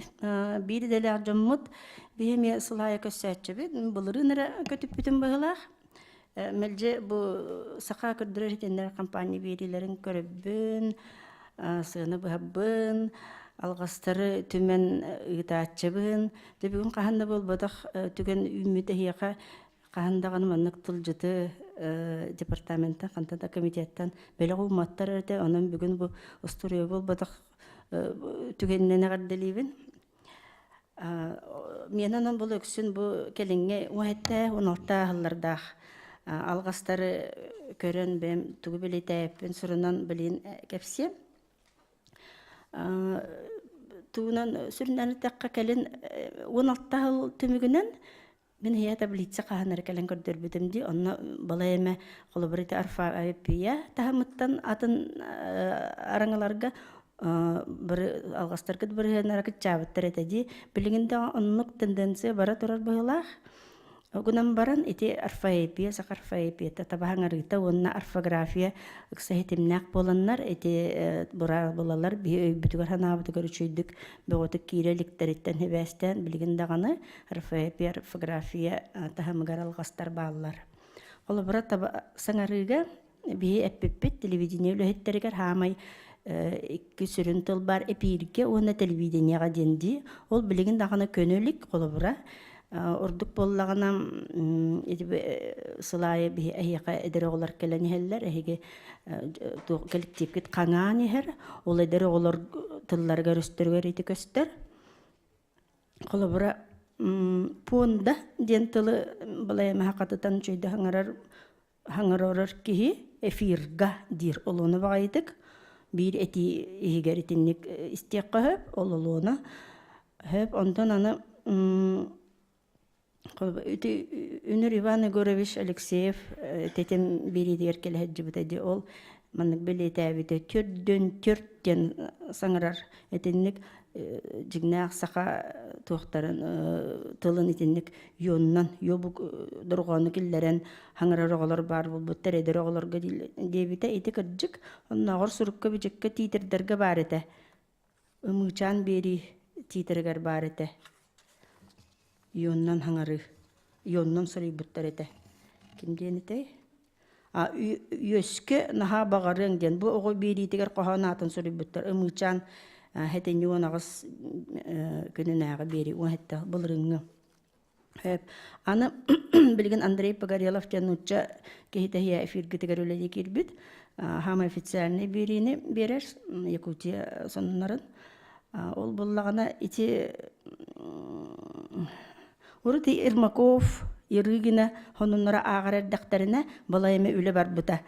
биир идэлээх дьоммут, биһи эмиэ сылаайа көссөөччүбүт, былырыын эрэ көтүппүтүм быһыылаах. Мэлдьи бу саха көрдөрөр иһитиннэрэр компания биэриилэрин көрөбүн, сыана быһабын, алҕастары түмэн ыытааччыбын. Дьэ бүгүн хаһан да буолбатах түгэн үүммүт эһиэхэ хаһан даҕаны маннык тылдьыты департаментан, хантан да комитеттан бэлэх уумматтар этэ. Онон бүгүн бу устуоруйа буолбатах түгэнинэн эҕэрдэлиибин. Миэнэ онон бұл өксүн бу кэлиҥҥи уһэттээх, уналта аһыллардаах алҕастары көрөн бэйэм тугу билитээппин сурунан билин кэпсиэм. Тугунан сүрүннээн эттэххэ кэлин 16 сыл түмүгүнэн мин иһэ таблица хаһан эрэ кэлэн көрдөрбүтүм дии. Онно балай эмэ холобур ити орфоэпия таһымыттан атын араҥаларга алҕастаргыт бырыһыаннара кыччаабыттар этэ дии. Билигин да оннук тенденция бара турар быһыылаах. Гынан баран ити орфоэпия, саха орфоэпията табаһаҥарыыта уонна орфография ыкса ситимнээх буоланнар ити быраабылалар биһи өйбүтүгэр-санаабытыгар үчүгэйдик бөҕөтүк киирэ иликтэриттэн сибээстээн билигин даҕаны орфоэпия, орфография таһымыгар алҕастар бааллар. Холобура, саҥарыыга биһи эппиппит телевидение үлэһиттэригэр хаамай икки сүрүн тыл бар эпииргэ уонна телевидениеҕа диэн дии. Ол билигин даҕаны көнө илик холобура ордук буоллаҕына сыл аайы биһи эһиэхэ эдэр оҕолор кэлэн иһэллэр эһиги коллективкит хаҥаан иһэр ол эдэр оҕолор тылларыгар өстөрүгэр ити көстөр Холобура, пуонда диэн тылы балайма хатытан үчүгэйдик хаҥарар хаҥаророр киһи эфирга диир олуона баҕайытык биир этии иһигэр итинник истиэххэ сөп ол олуона сөп онтон аны Ити Үнүр Иван Егорович Алексеев тэтим биэриитигэр кэлэ сылдьыбыта дии ол маннык бэлиэтээбитэ төрдүн төрт диэн саҥарар итинник. дьиҥнээх саха туохтарын тылын итинник юонунан юобук дорҕоону киллэрэн хаҥырар оҕолор баар буолбуттар эдэр оҕолорго диэбитэ ити кырдьык оннооҕор сурукка-бичиккэ тиитэрдэргэ баар этэ ымыычаан биэрии тиитэригэр баар этэ юонунан хаҥарыы юонунан суруйбуттар этэ ким диэн этэй А үөскэ наһаа баҕарыаҥ диэн бу оҕо биэриитигэр хоһоон аатын суруйбуттар. Ымыычаан сэтинньи 18 күнүнээҕи биэрии 17 былырыыҥҥы. Аны билигин Андрей Погорелов диэн нуучча киһитэ эфиргитигэр үлэлии киирбит. Хаама официальный биэриини биэрэр Якутия сонуннарын. Ол буллаҕына ити Урут Ермаков, Ерыгина сонуннара ааҕар эрдэхтэринэ, балай эмэ үлэ барбыта.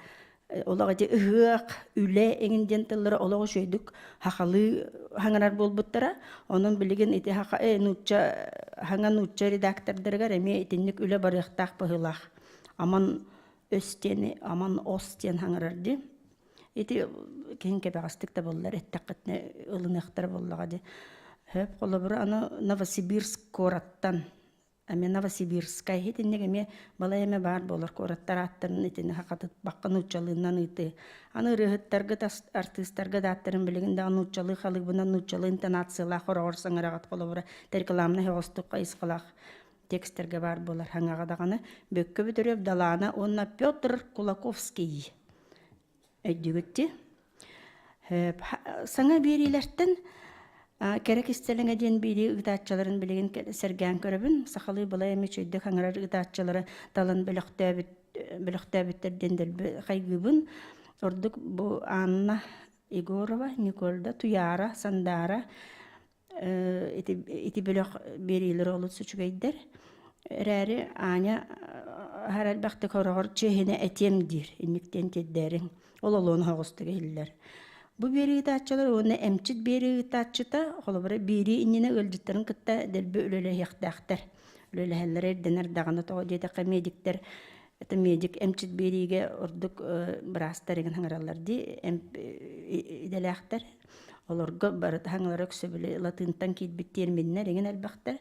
Олох ити ыһыах, үлэ эҥин диэн тыллары олох үчүгэйдик сахалыы хаҥарар буолбуттара. Онон билигин ити саха нуучча хаҥа нуучча редактордарыгар эмиэ итинник үлэ барыахтаах быһыылаах. Аман өс диэни аман ос диэн хаҥарар дии. Ити киһин кэбэҕэстик да буоллар эттэххитинэ ылыныахтара буоллаҕа дии. Сөп холобура аны Новосибирск куораттан эмиэ Новосибирскай итинник эмиэ балай эмэ баар буолар куораттар ааттарын итини хахатытпакка нууччалыынан ыытыы. Аны ырыаһыттарга артыыстарга да ааттарын билигин даҕаны нууччалыы халыыбынан нууччалыы интонациялаах хороҕор саҥараҕыт холобура рекламнай оҕостук хайысхалаах текстэргэ баар буолар хаҥаҕа даҕаны Бөккө Бүтүрүөп Далаана уонна Петр Кулаковский өйдүүгүт дии. Саҥа биэриилэртэн кэрэ кистэлэҥэ диэн биэрии ыытааччыларын билигин сэргээн көрөбүн. Сахалыы балай эмэ үчүгэйдик хаҥарар ыытааччылары талан бөлөхтөөбүт бөлөхтөөбүттэр диэн дэлби хайгыыбын. Ордук бу Анна Егорова, Никольда, Туйаара, Сандаара ити ити бөлөх биэриилэрэ олус үчүгэйдэр. Эрээри Аня аһара элбэхтик хороҕор чиэһинэ этиэм диир, инниктиэн тиэрдээриҥ. Ол олуон оһоҕостук иһиллэр. Бу биэрии ыытааччылар уонна эмчит биэрии ыытааччыта, холобура, биэрии иннинэ ыалдьыттарын кытта дэлби үлэлэһиэхтээхтэр. Үлэлэһэллэрэ ирдэнэр даҕаны тоҕо диэтэххэ медиктэр это медик эмчит биэриигэ ордук быраастар игин хаҥараллар дии эмп идэлээхтэр Олорго барыта хаҥалара өксөбүлү латыынтан киирбит тиэрминнэр эҥин элбэхтэр.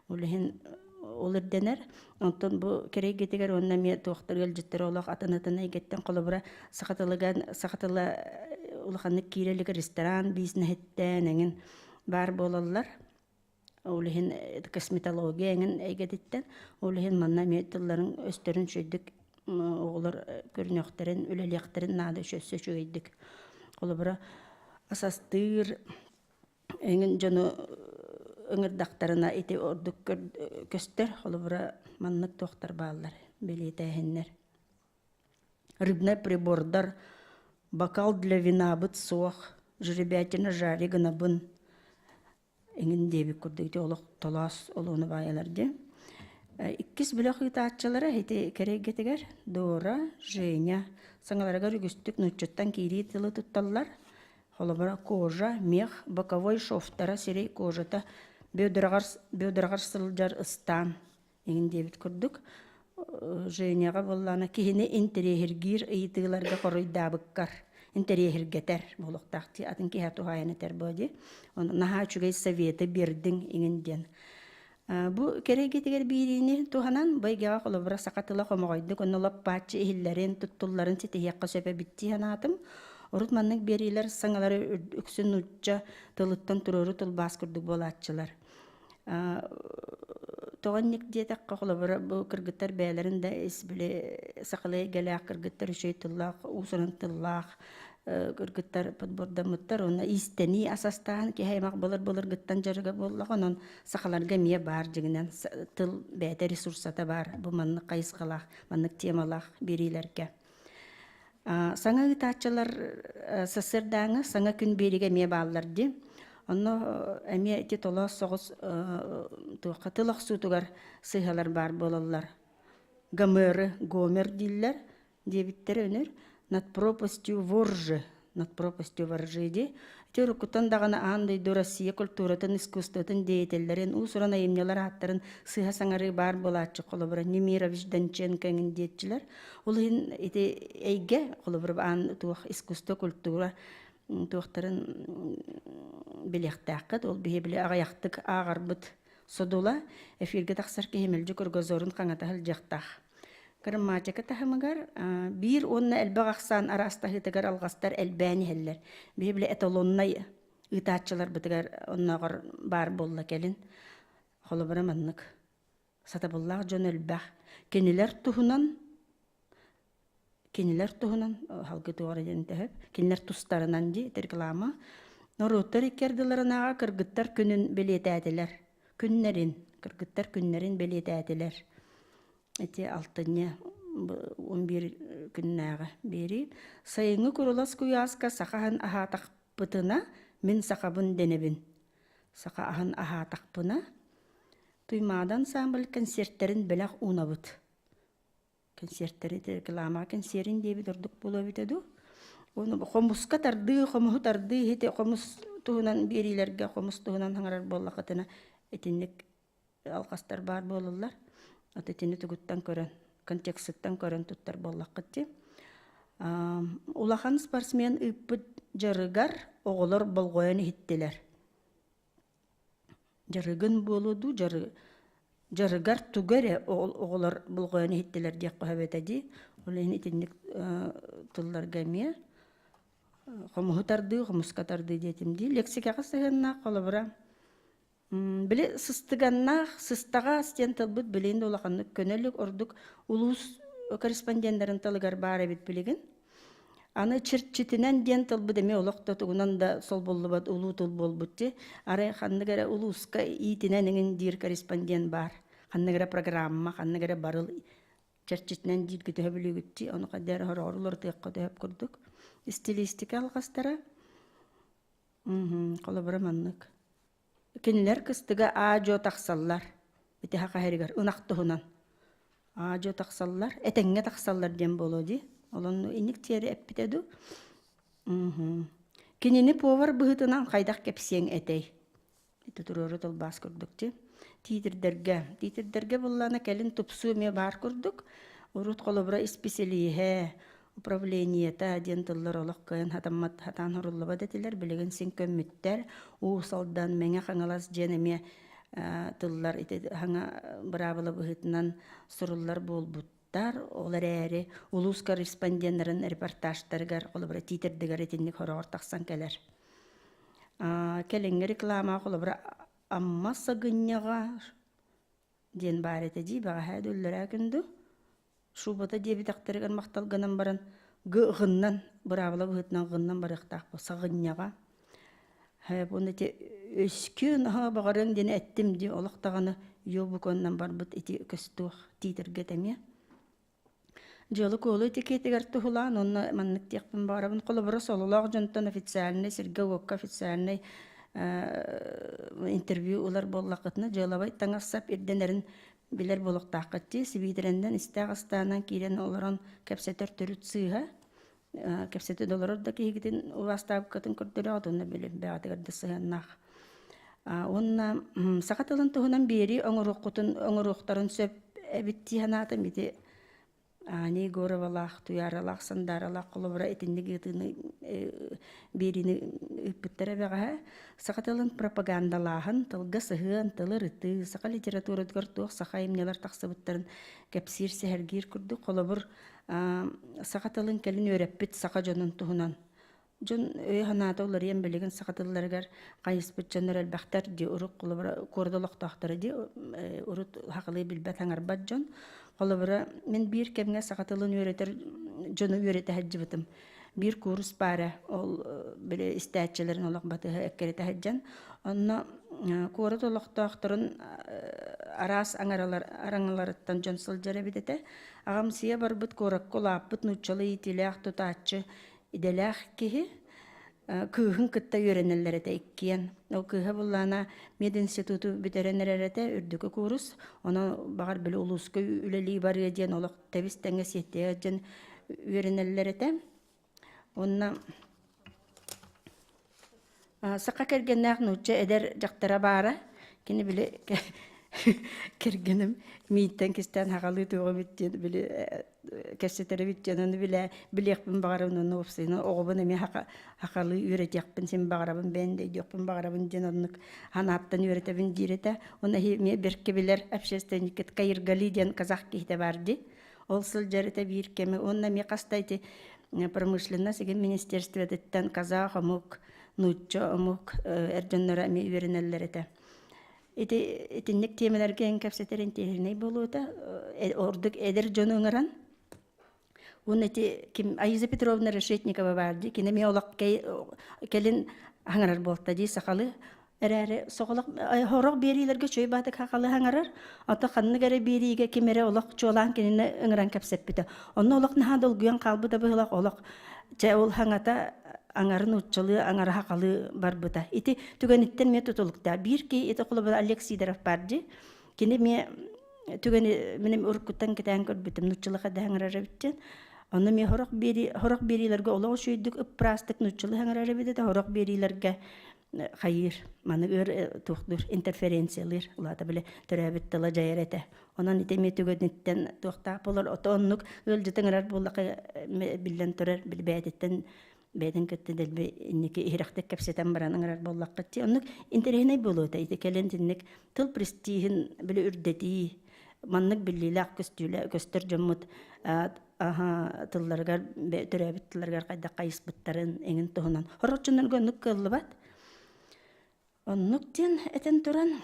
Ол иһин ол ирдэнэр. Онтон бу кэрэйгитигэр уонна эмиэ туохтар ыалдьыттар олох атын-атын эйгэттэн холобура саха тылыгар саха тыла улаханнык киирэ илик ресторан бизнеһиттэн эҥин баар буолаллар. Ол иһин косметология эҥин эйгэтиттэн, ол иһин манна эмиэ тылларын өстөрүн үчүгэйдик оҕолор көрүнүөхтэрин, үлэлиэхтэрин наада өссө үчүгэйдик. Холобура, ас астыыр эҥин дьону ыҥырдахтарына ити ордук көстөр. Холобура, маннык туохтар бааллар, бэлиэтээһиннэр. Рыбнай прибордар, бокал для винабыт суох, жеребятина жари гынабын эҥин диэбит курдук ити олох толоос олуону баайалар дии. Иккис бөлөх ыытааччылара ити кэрэйгэтигэр Дора, Женя саҥаларыгар үгүстүк нууччаттан киирии тылы тутталлар. Холобура, кожа, мех, боковой шовтара, сирэй кожата, бедраҕар сылдьар ыстаан эҥин диэбит курдук Женяҕа буоллаҕына киһини интэриэһиргиир ыйытыыларга хоруйдаабыккар интэриэһиргэтэр буолуохтаах дии атын киһи туһаайан этэр буо дии ону наһаа үчүгэй советы биэрдиҥ иҥин диэн бу кэрэйгитигэр биириини туһанан бу эйгэҕэ холобура саха тыла хомоҕойдук онно лоп-бааччы иһиллэрин туттулларын ситиһиэххэ сөп эбит дии санаатым урут маннык биэриилэр саҥалары үксүн нуучча тылыттан туруору тылбаас курдук буолааччылар Тоҕо инник диэтэххэ, холобура, бу кыргыттар бэйэлэрин да ис били сахалыы эйгэлээх кыргыттар үчүгэй тыллаах, уус-уран тыллаах кыргыттар подбордаммыттар уонна иистэнии ас астааһын киһи аймах былыр-былыргыттан дьарыга буоллаҕа, онон сахаларга эмиэ баар дьиҥинэн тыл бэйэтэ ресурсата баар бу маннык хайысхалаах, маннык темалаах биэриилэргэ. Саҥа ыытааччылар сарсыардааҥы саҥа күн биэригэ эмиэ бааллар дии. Онно эмиэ ити толоос соҕус туохха тыл охсуутугар сыыһалар баар буолаллар. Гомеры Гомер дииллэр диэбиттэрэ өнөр. Над пропастью воржи над пропастью воржи дии. Ити уруккуттан даҕаны аан дойду Россия культуратын, искусствотын деятеллэрин, уус-уран айымньылар ааттарын сыыһа саҥарыы баар буолааччы холобура Немирович Донченко эҥин диэччилэр. Ол иһин ити эйгэ, холобура аан туох искусство, культура. туохтарын билиэхтээххит. Ол биһи били аҕыйахтык ааҕарбыт содула эфиргэ тахсар киһи мэлдьи кругозорун хаҥата сылдьыахтаах. Грамматика таһымыгар биир уонна элбэх ахсаан араастаһыытыгар алҕастар элбээн иһэллэр. Биһи били эталоннай ыытааччыларбытыгар оннооҕор баар буолла кэлин. Холобура маннык сатабыллаах дьон элбэх. Кинилэр туһунан кинилэр туһунан халгы туора диэн төһөп кинилэр тустарынан дии реклама норуоттар икки ардыларынааҕы кыргыттар күнүн бэлиэтээтилэр күннэрин кыргыттар күннэрин бэлиэтээтилэр ити алтынньы 11 күннээҕи биэрии сайыҥҥы курулас куйааска саха аһын аһаатахпытына мин сахабын дэнэбин саха аһын аһаатахпына Туймаада ансамбль концертэрин бэлэх уунабыт Кэнсиэртэри рекламаҕа кэнсиэрин диэбит ордук буолуо эбитэ дуу. Уонна хомуска тардыы, хомуһу тардыы иһити хомус туһунан биэриилэргэ хомус туһунан хаҥарар буоллаххытына итинник алҕастар баар буолаллар. От итини тугуттан көрөн, контексыттан көрөн туттар буоллаххыт дии. Улахан спортсмен ыыппыт дьарыгар оҕолор болҕойон иһиттилэр. Дьарыгын буолуо дуу, дьарыгар тугу эрэ оҕолор болҕойон иһиттилэр диэххэ сөп этэ дии. Ол иһин итинник тылларга эмиэ хомуһу тардыы, хомуска тардыы диэтим дии. Лексикаҕа сыһыаннаах холобура били сыстыганнаах, сыстаҕас диэн тылбыт билигин да улаханнык көнө илик, ордук улуус корреспонденнарын тылыгар баар эбит билигин. Аны чэрчитинэн диэн тылбыт эмиэ олох да тугунан да солбуллубат улуу тыл буолбут дии. Арай ханнык эрэ улууска иитинэн эҥин диир корреспондент баар. Ханнык эрэ программа, ханнык эрэ барыл чэрчитинэн дииргэ төһө бүлүүгүт дии. Ону хайдах эрэ хороҕор уларытыахха төһөп курдук. Стилистика алҕастара. Холобура маннык. Кинилэр кыстыга аа-дьуо тахсаллар. Ити саха сиригэр ынах туһунан. Аа-дьуо тахсаллар, этэҥҥэ тахсаллар диэн буолуо дии. Ол онно инник тиэри эппитэ дуу? Кинини повар быһыытынан хайдах кэпсиэҥ этэй? Ити туруору тылбаас курдук дии. Тиитирдэргэ. Тиитирдэргэ буллаана кэлин тупсуу эмиэ баар курдук. Урут холобура исписэлииһэ, управлениета диэн тыллар олох кыайан хатаммат хатаан хоруллубат этилэр билигин син көммүттэр Уус Алдан Мэҥэ Хаҥалас диэн эмиэ тыллар ити хаҥа быраабыла быһыытынан суруллар буолбуттар ол эрээри улуус корреспонденнарын репортажтарыгар холобура тиитэрдигэр итинник хороҕор тахсан кэлэр кэлиҥҥи реклама холобура Амма сагынньаҕа диэн баар этэ дии бэҕэһээ да үллэрээ күндү Шубата диэбитэхтэригэр махтал гынан баран гы-ҕыннан быраабыла быһыытынан ҕыннан барыахтаах бу саҕынньаҕа. Уонна ити өскү наһаа баҕарыаҥ диэн эттим дии олох даҕаны ёбуконнан барбыт ити көстуох тиитэргэ эмиэ. Дьыала-куолу этикетигэр туһулаан уонна маннык диэхпин баҕарабын. Холобура сололоох дьонтон официальнай сиргэ-уокка официальнай интервью ылар буоллаххытына дьыалабай таҥас-сап ирдэнэрин билэр буолуохтааххыт дии сибиитирэннэн истээх астаанан киирэн олорон кэпсэтэр төрүт сыыһа кэпсэтэ да олорор да киһигитин убаастаабыккытын көрдөрөҕүт уонна били бэҕэтигэр да сыһыаннаах уонна саха тылын туһунан биэрии оҥоруоххутун оҥоруохтарын сөп эбит дии санаатым ити Аня Егоровалаах, Туйааралаах, Сандааралаах холобура итинник ыытыыны биэриини ыыппыттара бэҕэһээ. Саха тылын пропагандалааһын, тылга сыһыан, тылы ырытыы, саха литературатыгар туох саха айымньылар тахсыбыттарын кэпсиир, сэһэргиир курдук. Холобур, саха тылын кэлин үөрэппит саха дьонун туһунан Дьон өйө-санаата уларыйан билигин саха тылларыгар хайыспыт дьоннор элбэхтэр дии урут холобура куорат олохтоохторо дии урут сахалыы билбэт аҥарбат дьон. Холобура мин биир кэмҥэ саха тылын үөрэтэр дьону үөрэтэ сылдьыбытым. Биир куурус баара ол били истээччилэрин олох батыһа эккирэтэ сылдьан. Онно куорат олохтоохторун араас аҥаралар араҥаларыттан дьон сылдьар эбит этэ. Аҕамсыйа барбыт куоракка улааппыт нууччалыы иитиилээх тутааччы идэлээх киһи кыыһын кытта үөрэнэллэр этэ иккиэн. Ол кыыһа буллаана мединституту бүтэрэн эрэр этэ, үрдүкү куурус. Онон баҕар били улууска үлэлии барыа диэн олох тэбис тэҥҥэ сиэттиэ диэн үөрэнэллэр этэ. Уонна саха кэргэннээх нуучча эдэр дьахтара баара. Кини били кэргэним мииттэн кистээн хаҕалыы туоҕа эбит диэн били. кэпсэтэрбит дьон ону билэ билиэхпин баҕарабын онно уопсайынан оҕобун эмиэ хахалыы үөрэтиэхпин син баҕарабын бэйэм да өйдүөхпүн баҕарабын диэн оннук ханааттан үөрэтэбин диир этэ. Оны эмиэ бэркэ билэр общественниккит Каиргали диэн казах киһитэ баар дии. Ол сылдьар этэ биир кэми уонна эмиэ хаста ити промышленность игин министерствотыттан казах омук, нуучча омук эр дьонноро эмиэ үөрэнэллэр этэ. Ити итинник тиэмэлэргэ эн кэпсэтэр интиэһинэй буолуота ордук эдэр дьону ыҥыран Уонна ити ким Аиза Петровна Решетникова баар дии, кини эмиэ олох кэлин хаҥарар буолта дии сахалыы. Эрээри соҕолох хорох биэриилэргэ чөй баатык хахалы хаҥарар, ото ханнык эрэ биэриигэ ким эрэ олох чуолаан кинини ыҥыран кэпсэппитэ. Онно олох наһаа долгуйан хаалбыта быһылах олох чэ ол хаҥата аҥарын нууччалыы, аҥара хахалыы барбыта. Ити түгэниттэн эмиэ тутулуктаах. Биир киһи ити холобура Олег Сидоров баар дии. Кини эмиэ түгэни миним уруккуттан кэтээн көрбүтүм нууччалыы хайдах ыҥырар эбиттэн. Онно эмиэ сорох биэрии сорох биэриилэргэ олох үчүгэйдик ыппыраастык нууччалыы ыҥырар эбит этэ, сорох биэриилэргэ хайыыр, маны өр туохтуур интерференциялыыр, улаата били төрөөбүт тыла дьайар этэ. Онон ити эмиэ түгэниттэн туохтаах буолар, ото оннук ыалдьыт ыҥырар буоллаха биллэн турар, били бэйэтиттэн бэйэтин кытта дэлби инники иһирэхтик кэпсэтэн баран ыҥырар буоллаххыт дии. Оннук интэриэһинэй буолуо этэ. Ити кэлин итинник тыл престиһин били үрдэтии, маннык биллиилээх көстүүлэ көстөр дьоммут аха тылларыгар төрөөбүт тылларыгар хайдах хайыспыттарын эҥин туһунан. Хороччунарга оннук кыаллыбат. Оннук диэн этэн туран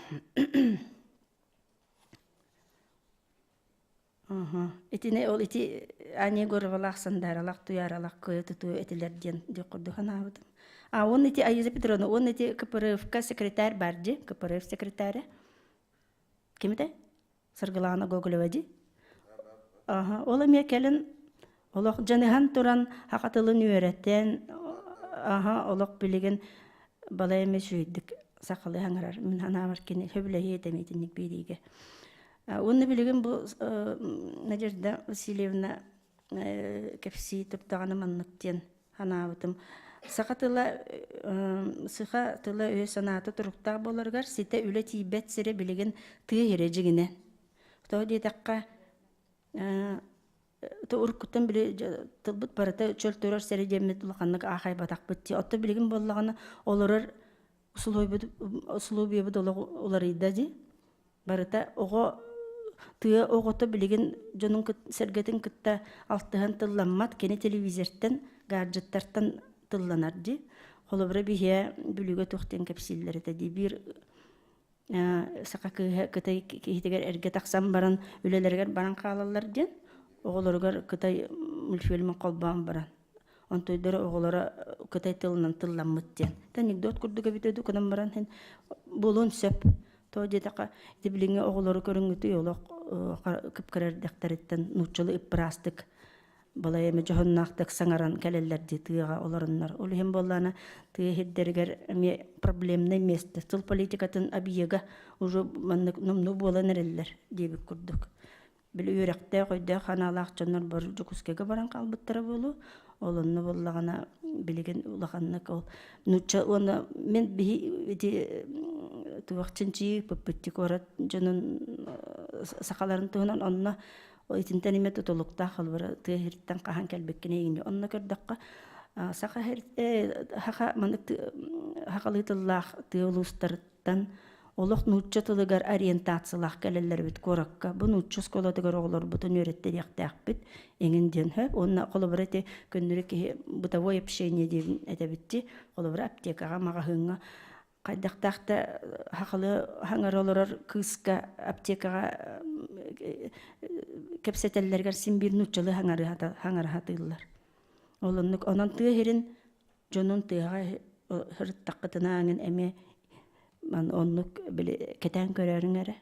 Итини ол ити Аня Егоровалаах Сандааралаах Туйааралаах кыайа тутуу этилэр диэн диэх курдук санаабытым. А он ити Аиза Петровна, он ити КПРФ-ка секретарь бар дии, КПРФ секретаря. Ким этэ? Саргылаана Гоголева дии. Аха, ол эмиэ кэлин олох дьаныһан туран саха тылын үөрэтэн, аха, олох билигин балай эмэ үчүгэйдик сахалыы саҥарар. Мин санаабар кини сөбүлэһиэ этэ итинник биэриигэ. Уонна билигин бу Надежда Васильевна кэпсии турдаҕына маннык диэн санаабытым. Саха тыла саха тыла өйө-санаата туруктаах буоларыгар ситэ үлэ тиийбэт сирэ билигин тыа сирэ дьиҥинэ. Тоҕо диэтэххэ, уруккуттан били тылбыт барыта чөл турар сирэ диэммит улаханнык аахайбатахпыт дии. Оттон билигин буоллаҕына олорор усулуобуйабыт олох уларыйда дии. Барыта оҕо тыа оҕото билигин дьонун сэргэтин кытта алтыһан тылламмат, кини телевизортан, гаджеттартан тылланар дии. Холобура биһиэ Бүлүүгэ туох диэн кэпсииллэр этэ дии. Биир саха кыыһа кытай киһитигэр эргэ тахсан баран үлэлэригэр баран хаалаллар диэн оҕолоругар кытай мультфильмын холбоон баран онтуйдара оҕолоро кытай тылынан тылламмыт диэн. Анекдот курдук эбитэ дуу гынан баран буолуон сөп. Тоҕо диэтэххэ, ити билиҥҥи оҕолору көрүҥҥүтүй олох кып-кыра эрдэхтэриттэн нууччалыы ып-ыраастык балай эмэ дьоһуннаахтык саҥаран кэлэллэр дии тыаҕа олороннор. Ол иһин буоллаҕына тыа сирдэригэр эмиэ проблемнай место тыл политикатын объега уже маннык номнуо буолан эрэллэр диэбит курдук. Били үөрэхтээх, өйдөөх санаалаах дьоннор бары Дьокуускайга баран хаалбыттара буолуо. Ол онно буоллаҕына билигин улаханнык ол нуучча уонна мин биһи ити туох чинчийии ыыппыппыт куорат дьонун сахаларын туһунан онно итинтэн эмиэ тутулуктаах холобура тыа сириттэн хаһан кэлбиккин эйигин онно көрдөххө саха саха маннык сахалыы тыллаах тыа улуустарыттан олох нуучча тылыгар ориентациялаах кэлэллэр эбит куоракка. Бу нуучча оскуолатыгар оҕолорбутун үөрэттэриэхтээхпит эҥин диэн сөп. Уонна холобура ити көннөрү киһи бытовой общение диэн этэбит дии. Холобура аптекаҕа, маҕаһыыҥҥа хайдахтаах да сахалыы хаҥара олорор кыыска аптекаҕа кэпсэтэллэригэр син биир нууччалыы хаҥара сатыыллар. Ол оннук онон тыа сирин дьонун тыаҕа сырыттаххытына аҥын эмиэ оннук били кэтээн көрөөрүҥ эрэ.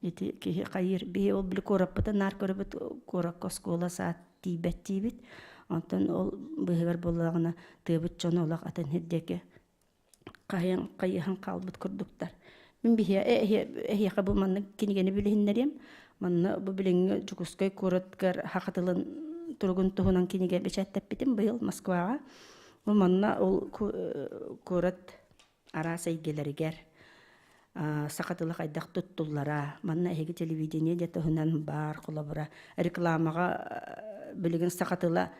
Ити киһи хайыыр биһи ол били куораппытын наар көрөбүт куоракка оскуола саат тиийбэт диибит. Онтон ол быыһыгар буоллаҕына тыабыт дьоно олох атын сир диэки хайан хайыһан хаалбыт курдуктар. Мин биһиэ эһиэхэ бу маннык кинигэни билиһиннэриэм. Манна бу билиҥҥи Дьокуускай куоратыгар саха тылын туругун туһунан кинигэ бэчээттэппитим быйыл Москваҕа. Бу манна ол куорат араас эйгэлэригэр. Саха тыла хайдах туттуллара, манна эһиги телевидение диэ туһунан баар холобура рекламаҕа билигин саха тыла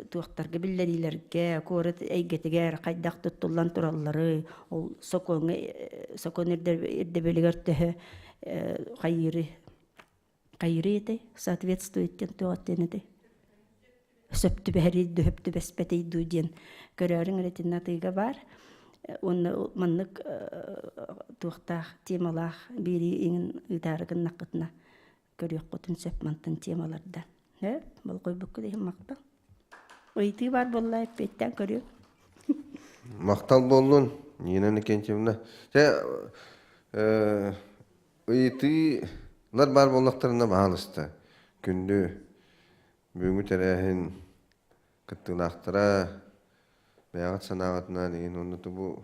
туохтарга биллэриилэргэ, куорат эйгэтигэр хайдах туттуллан тураллары, ол сокуоҥҥа сокуон ирдэбилигэр төһө хайыыры хайыыры этэй, соответствует диэн туох диэн этэй? Сөп түбэһэрий дуу, сөп түбэспэтий дуу диэн көрөөрүҥ эрэ итиннэ атыыга баар. Уонна маннык туохтаах темалаах биэрии иҥин ыытаары гыннаххытына көрүөххүтүн сөп мантан темаларда. Ээ, болҕойбуккут иһин махтал. Ыйытыы баар буолла эппиэттээн көрүөм.
Махтал буоллун, Нина Никентьевна. Чэ, ыйытыылар баар буоллахтарына баһаалыста. Күндү бүгүҥҥү тэрээһин кыттыылаахтара бэйэҕит санааҕытынан иһин уонна бу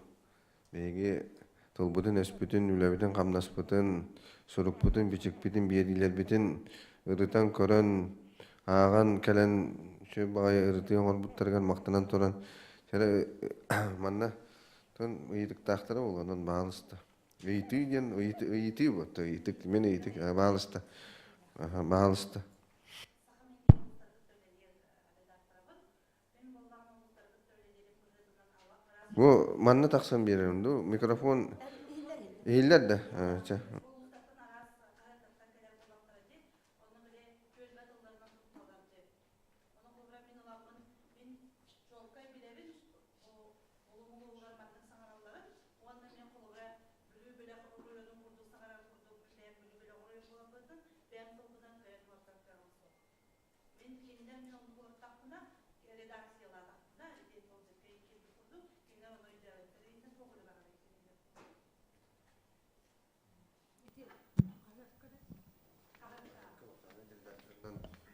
Биһиги тылбытын-өспүтүн, үлэбитин-хамнаспытын, сурукпутун-бичикпитин, биэриилэрбитин ырытан көрөн, ааҕан кэлэн үчүгэй баҕайы ырытыы оҥорбуттарыгар махтанан туран, эрэ манна ыйытыктаахтара буолуо, онон баалыста. Ыйытыы диэн ыйытыы буолта, ыйытык, мин ыйытык, баалыста, баалыста. Бу манна тахсан биэрэрим дуу? Микрофон иһиллэр да? Чэ.
Мин кинилэр мин оннук олортохпуна, редакциялаатахпына, ити тылдьыкка киирбит курдук, кинилэр ону өйдөөбөттөр, итиннэ туох үлэ барарый кинилэр?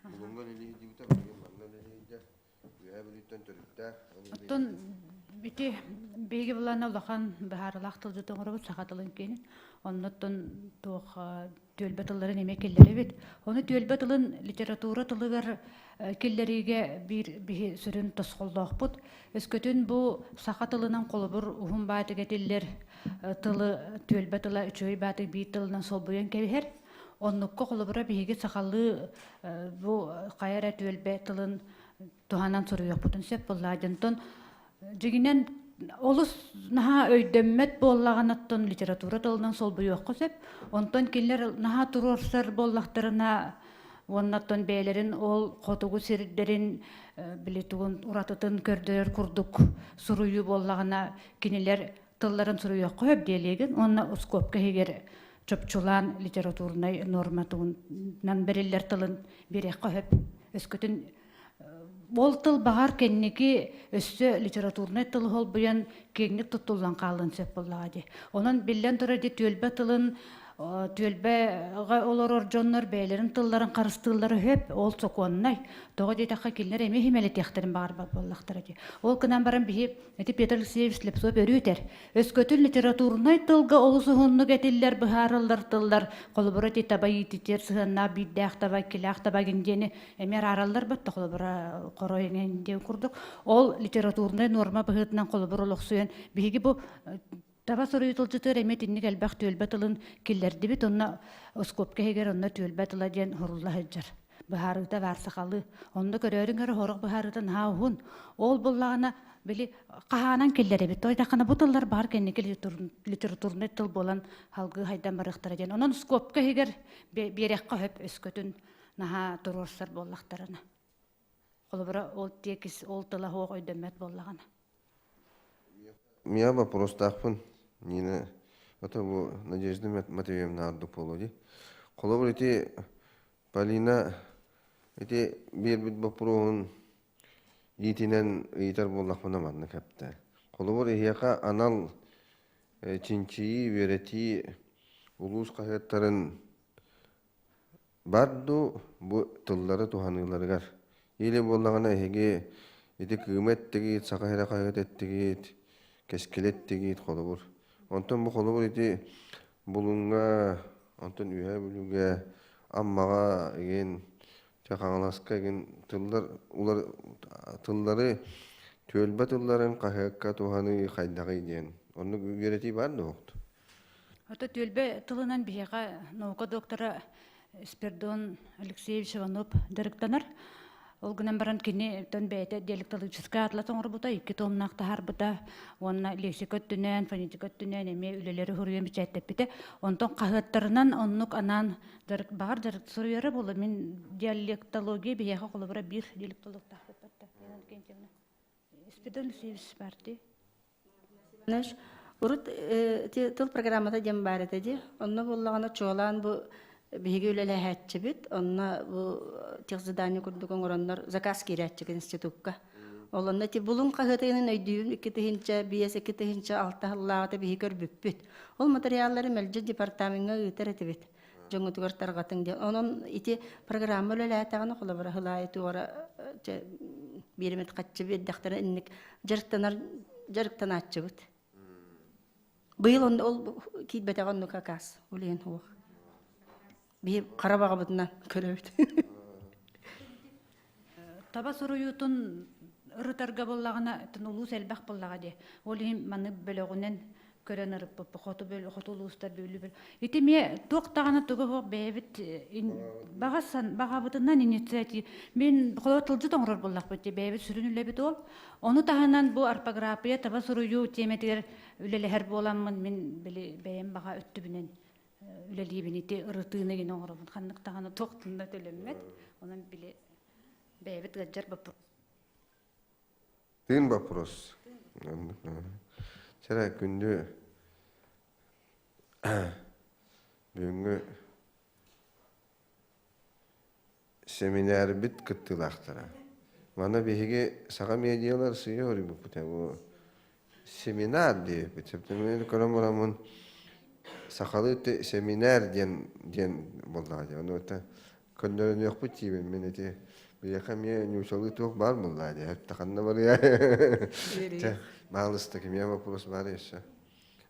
Булуҥҥа үлэлии сылдьыбыта, билигин манна үлэлии сылдьар. Үөһээ Бүлүүттэн төрүттээх.
Оттон ити биһиги былаана улахан быһаарыылаах тылдьыт оҥоробут саха тылын киэнин. Оннуттан туох түөлбэ тылларын эмиэ киллэрэбит. Ону түөлбэ тылын литература тылыгар киллэриигэ биир биһи сүрүн тосхоллоохпут. Өскөтүн бу саха тылынан холобур уһун баатык этиллэр тылы түөлбэ тыла үчүгэй баатык биир тылынан солбуйан кэбиһэр. Оннукка холобура биһиги сахалыы бу хайа эрэ түөлбэ тылын туһанан суруйуохпутун сөп буоллаа дьонтон дьиҥинэн олус наһаа өйдөммөт буоллаҕына оттон литература тылынан солбуйуохха сөп. Онтон кинилэр наһаа туруорсар буоллахтарына уонна оттон бэйэлэрин ол хотугу сирдэрин били тугун уратытын көрдөрөр курдук суруйуу буоллаҕына кинилэр тылларын суруйуохха сөп диэлиэгин уонна ускуопка иһигэр чопчулаан литературнай норма тугунан бэриллэр тылын биэриэххэ сөп. Өскөтүн ол тыл баҕар кэнники өссө литературнай тылы холбуйан киэҥник туттуллан хаалыан сөп буоллаҕа дии. Онон биллэн турар дии түөлбэ тылын түөлбэҕэ олорор дьоннор бэйэлэрин тылларын харыстыыллара сөп, ол сокуоннай. Тоҕо диэтэххэ кинилэр эмиэ химэлэтиэхтэрин баҕарбат буоллахтара дии. Ол гынан баран биһи ити Петр Алексеевич Слепцов өрүү этэр. Өскөтүн литературнай тылга олус уһуннук этиллэр, быһаарыллар тыллар, холобура ити таба иититиэр сыһыаннаах биирдээх таба, иккилээх таба диэни эмиэ араараллар бытта холобура хорой эҥин диэн курдук. Ол литературнай нуорма быһыытынан холобур олохсуйан биһиги бу таба суруйуу тылдьытыгар эмиэ итинник элбэх түөлбэ тылын киллэрдибит онно оскуопка иһигэр онно түөлбэ тыла диэн сурулла сылдьар. Быһаарыыта баар сахалыы. Онно көрөөрүҥ эрэ сорох быһаарыыта наһаа уһун. Ол буллаҕына били хаһаанан киллэрэбит. Тойдаххына бу тыллар баар кэнники литературнай тыл буолан салгыы хайдан барыахтара диэн. Онон скобка иһигэр биэрэххэ сөп өскөтүн наһаа туруорсар буоллахтарына. Холобура ол тиэкис ол тыла суох өйдөммөт буоллаҕына.
Я вопростаахпын. Нина, это бу Надежда Матвеевна ордук буолуо дии. Холобур ити Полина ити биэрбит боппуруоһун иитинэн ыйытар буоллахпына маннык эптэ. Холобур эһиэхэ анал чинчийии, үөрэтии улуус хаһыаттарын Бар дуу, бу тыллары туһаныыларыгар. Или буоллаҕына эһиги ити Кыымы эттигит, Саха сирэ хаһыат эттигит, Кэскили эттигит, холобур. Онтон бу холобур ити Булуҥҥа, онтон Үөһээ Бүлүүгэ, Аммаҕа игин, чэ Хаҥаласка игин тыллар улар тыллары түөлбэ тылларын хаһыакка туһаныы хайдаҕый диэн. Оннук үөрэтии баар дуо?
Ото түөлбэ тылынан биһиэхэ наука доктора Спирдон Алексеевич Иванов дьарыктанар. Ол гынан баран кини бэйэтэ диалектологическай атлас оҥорбута, икки томнаах таһаарбыта уонна лексика өттүнэн, фонетика өттүнэн эмиэ үлэлэри суруйан бэчээттэппитэ. Онтон хаһыаттарынан оннук анаан дьарык, баҕар дьарык суруйара буолла. Мин диалектология биһиэхэ холобура биир диалектологтаахпыт барда. Елена Иннокентьевна. Спиридон Алексеевич баар дии.
Знаешь, урут тыл программата диэн баар этэ дии. Онно буоллаҕына чуолаан бу биһиги үлэлэһээччибит, онно бу техзадание курдук оҥороннор заказ киирээччик институкка. Ол онно ити Булуҥ хаһыатыгынан өйдүүбүн 2005 2006 сыллааҕыта биһи көрбүппүт. Ол материаллары мэлдьи департамеҥҥа ыытар этибит. Дьоҥҥутугар тарҕатыҥ диэн. Онон ити программа үлэлээтэҕинэ холобура сыл аайы туора биэримит хаччы биэрдэхтэрэ инник дьарыктанар дьарыктанааччыбыт. Быйыл онно ол киирбэтэҕэ оннук акаас улиэн суох. Биһи хара баҕабытынан көрөбүт.
Таба суруйуутун ырытарга буоллаҕына, улуус элбэх буоллаҕа дии. Ол иһин маны бөлөҕүнэн көрөн ырыппыппыт. Хоту бөл, хоту улуустар бөлү бөл. Ити эмиэ туох даҕаны тугу суох бэйэбит баҕа баҕабытынан инициатива. Мин холобур тылдьыт оҥорор буоллахпыт дии, бэйэбит сүрүн үлэбит ол. Ону таһынан бу орфография таба суруйуу тиэмэтигэр үлэлэһэр буоламмын мин били бэйэм баҕа өттүбүнэн үлэлиибин ити ырытыыны гин оҥоробун ханнык даҕаны туох да төлөммөт онон били бэйэбит ыалдьар боппуруос
Тыын вопрос. Чэрэ күндү бүгүҥҥү Сэминээрбит кыттыылаахтара. Манна биһиги саха медиалар сыыйа хоруйбуппут бу семинар диэбиппит. Сөптөмүнэн көрөн бараммын сахалыы семинар диэн диэн буоллаҕа дии. Ону это көннөрүнүөхпүт диибин мин ити биһиэхэ эмиэ ньуучалыы туох баар буоллаа дии. Ханна барыа? Чэ, баалыста кимиэ вопрос баар еще.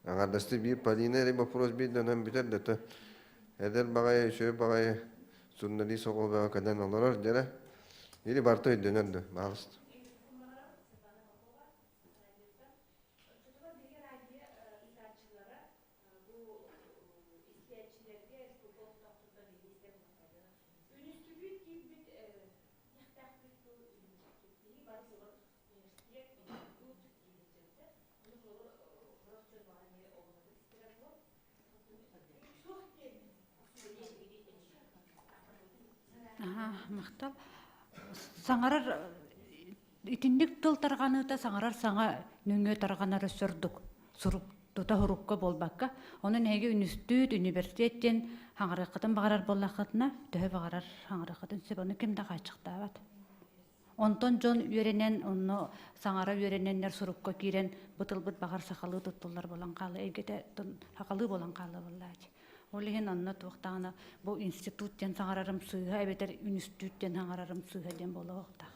Аҥардасты биир Полина эрэ вопрос биир онон бүтэр да то эдэр баҕайы үчүгэй баҕайы журналист оҕолоро кэлэн олорор дьэрэ или барыта өйдөнөр да баалыста
Махтал. Саҥарар итинник тыл тарҕаныыта саҥарар саҥа нөҥүө тарҕанара сөрдук сурук тута сурукка буолбакка онон эһиги үнүстүүт университет диэн хаҥарыаххытын баҕарар буоллаххытына төһө баҕарар хаҥарыаххытын сөп ону ким да хааччахтаабат Онтон дьон үөрэнэн, онно саҥара үөрэнэннэр сурукка киирэн бу тылбыт баҕар сахалыы туттуллар буолан хаала, эйгэтэ сахалыы буолан хаала буоллааччы. Ол иһин онно туох даҕаны бу институт диэн саҥарарым сыыһа эбэтэр үнүстүүт диэн саҥарарым сыыһа диэн буолуохтаах.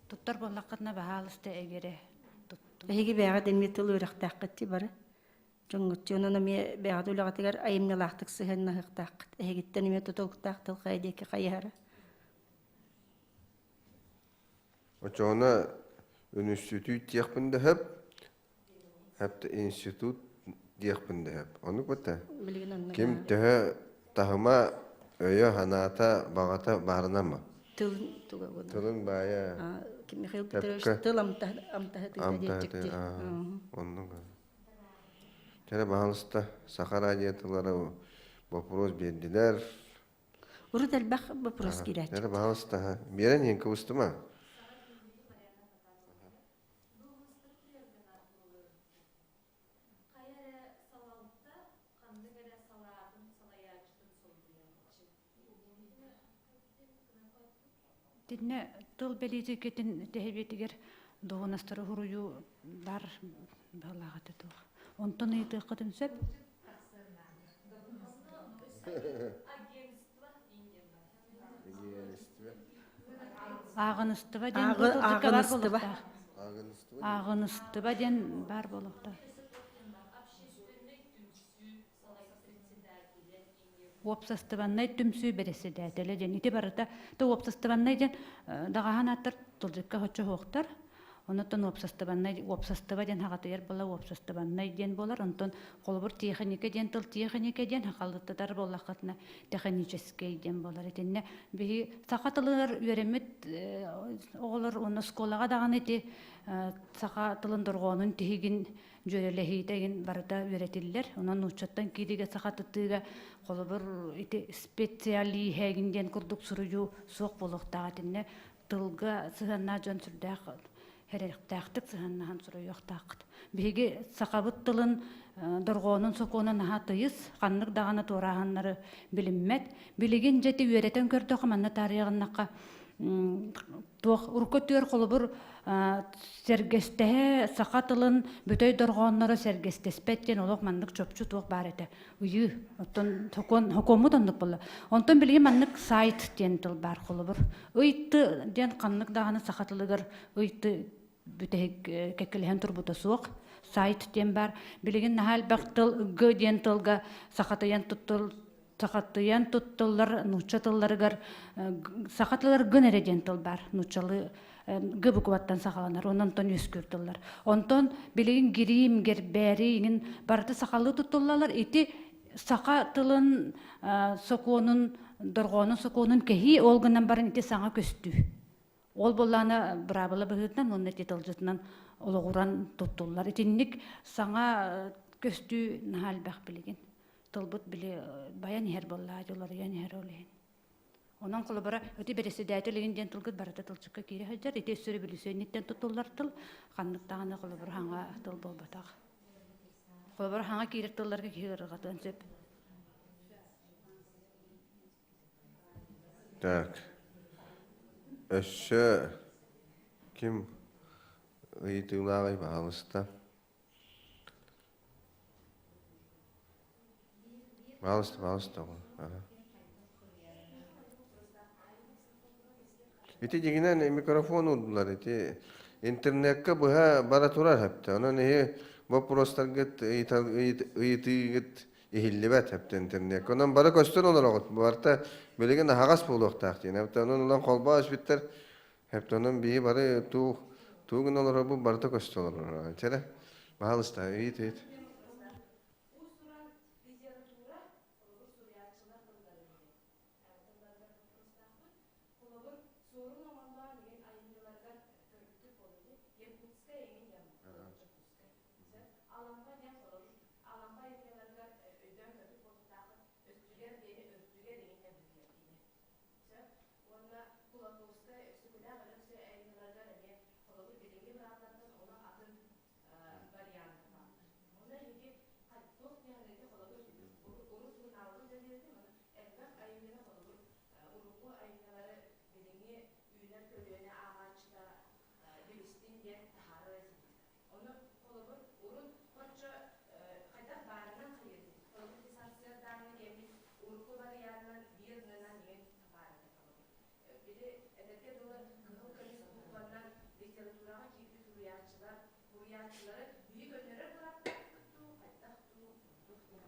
Туттар буоллаххытына баһаалыста эгэрэ туттуҥ.
Эһиги бэйэҕит эмиэ тыл үөрэхтээххит дии бары. Дьоҥҥут онон эмиэ бэйэҕит үлэҕитигэр айымньылаахтык сыһыаннаһыахтааххыт. Эһигиттэн эмиэ тутулуктаах тыл хайа диэки хайыһара.
Оччоҕуна үнүстүтүүт диэхпин да сөп, хэп институт диэхпин да сөп. Оннук бата. Ким төһө таһыма, өйө, санаата, баҕата баарынан ма?
Тылын туга
Тылын баайа.
Михаил Петрович тыл амтаһытыыта диэччикти.
Оннук. Кэрэ баһалыста Саха радиотылара вопрос биэрдилэр.
Урут элбэх вопрос киирээччи.
Эрэ баһалыста биэрэн иһин кыбыстыма.
Итиннэ тыл бэлиитикэтин тэһэбиэтигэр дуоһунастары суруйуу баар баалаах этэ туох. Онтон ыйытыаххытын сөп. Ааҕыныстыба диэн тылдьыкка баар буолуохтаах. Ааҕыныстыба диэн баар буолуохтаах. Уопсастыбаннай түмсүү бэрэссэдээтэлэ диэн ити барыта то уопсастыбаннай диэн даҕаһан ааттар тылдьыкка соччо суохтар. Оннуттан уопсастыбаннай уопсастыба диэн хаҕатыйар буола уопсастыбаннай диэн буолар. Онтон холобур тиэхиньикэ диэн тыл тиэхиньикэ диэн хахалыттатар буоллаххытына тэхиниичэскэй диэн буолар. Итиннэ биһи саха тылыгар үөрэммит оҕолор уонна оскуолаҕа даҕаны ити саха тылын дорҕоонун тиһигин дьүөрэлэһиитэ игин барыта үөрэтиллэр. Онон нууччаттан киириигэ саха тытыыга холобур ити специалииһэгин диэн курдук суруйуу суох буолуохтаах итиннэ тылга сыһыаннаах дьон сүрдээх сэрэхтээхтик сыһыаннаһан суруйуохтааххыт. Биһиги сахабыт тылын дорҕоонун сокуона наһаа тыйыс, ханнык даҕаны туорааһыннары билиммэт. Билигин дьэ ити үөрэтэн көрдөххө, манна таарыйаҕыннахха туох урукку өттүгэр холобур сэргэстэһэ саха тылын бүтэй дорҕоонноро сэргэстэспэт диэн олох маннык чопчу туох баар этэ ыйыы оттон сокуон сокуоммут оннук буолла онтон билигин маннык сайт диэн тыл баар холобур ыйты диэн ханнык даҕаны саха тылыгар ыйты бүтэһик кэккэлэһэн турбута суох сайт диэн баар билигин наһаа элбэх тыл г диэн тылга сахатыйан туттул сахатыйан туттуллар нуучча тылларыгар саха тылыгар гын эрэ диэн тыл баар нууччалыы г букваттан саҕаланар онон онтон үөскүүр тыллар онтон билигин гириим гербээри иҥин барыта сахалыы туттуллалар ити саха тылын сокуонун дорҕоонун сокуонун кэһии ол гынан баран ити саҥа көстүү Ол буоллаҕына быраабыла быһыытынан уонна ити тылдьытынан олоҕуран туттуллар. Итинник саҥа көстүү наһаа элбэх билигин. Тылбыт били байан иһэр буоллаҕа, уларыйан иһэр ол иһин. Онон холобура ити бэрэссэдээтэл игин диэн тылгыт барыта тылдьыкка киирэ сылдьар. Ити өссө революционниттан туттуллар тыл. Ханнык даҕаны холобура хаҥа тыл буолбатах. Холобура хаҥа киирэр тылларга киһи ыарырҕатыан сөп.
Так. Өссө ким ыйытыылааҕый баһаалыста? Баһаалыста, баһаалыста. Аха. Ити дьиҥинэн микрофон уурдулар ити интернекка быһа бара турар хэптэ. Онон иһи боппуруостаргыт ыйытыыгыт иһиллибэт хэптэ интернекка. Онон бары көстөн олороҕут. Барыта билигин аһаҕас буолуохтаах диэн. Хэптэ онон улан холбоо испиттэр. Хэптэ онон биһи бары туу туу гына олоробут барыта көстө олорор. Чэрэ, баһаалыста, ыйыт ыйыт.
Холобур, Суорун Омоллоон игин айымньыларыгар көрбүтүк буолуо Якутскай эҥин диэн Дьокуускай. Алампа диэн холобур, Алампа айымньыларыгар өйдөөн көрбүт буолуохтааххыт, өттүгэр диэни өртүгэр эҥин диэн биллэрдиини. Сөп. Уонна Кулаковскай, Өксөкүлээх Өлөксөй айымньыларыгар эмиэ холобур билиҥҥи быраабылаттан олох атын вариант бааллар. Онно эһиги туох диэҕиҥ холобур урут сурунаалга үлэлиэтим, элбэх айымньыны холобур урукку айымньылары билиҥҥи үүнэр көлүөнэ ааҕааччыта билистин диэн таһаарар этибит. Ону холобур урут оччо хайдах баарынан хайыатыбыт. Холобур ити сарсыардааҥҥы диэммит урукку барыйаанынан биир гынан иҥэн баар этэ холобур. Били этэргэ дылы кыһыл көмүс букваннан литератураҕа киирбит суруйааччылар суруйааччылары биһи көннөрөр бырааптаахпыт дуу, хайдах дуу, туох диэн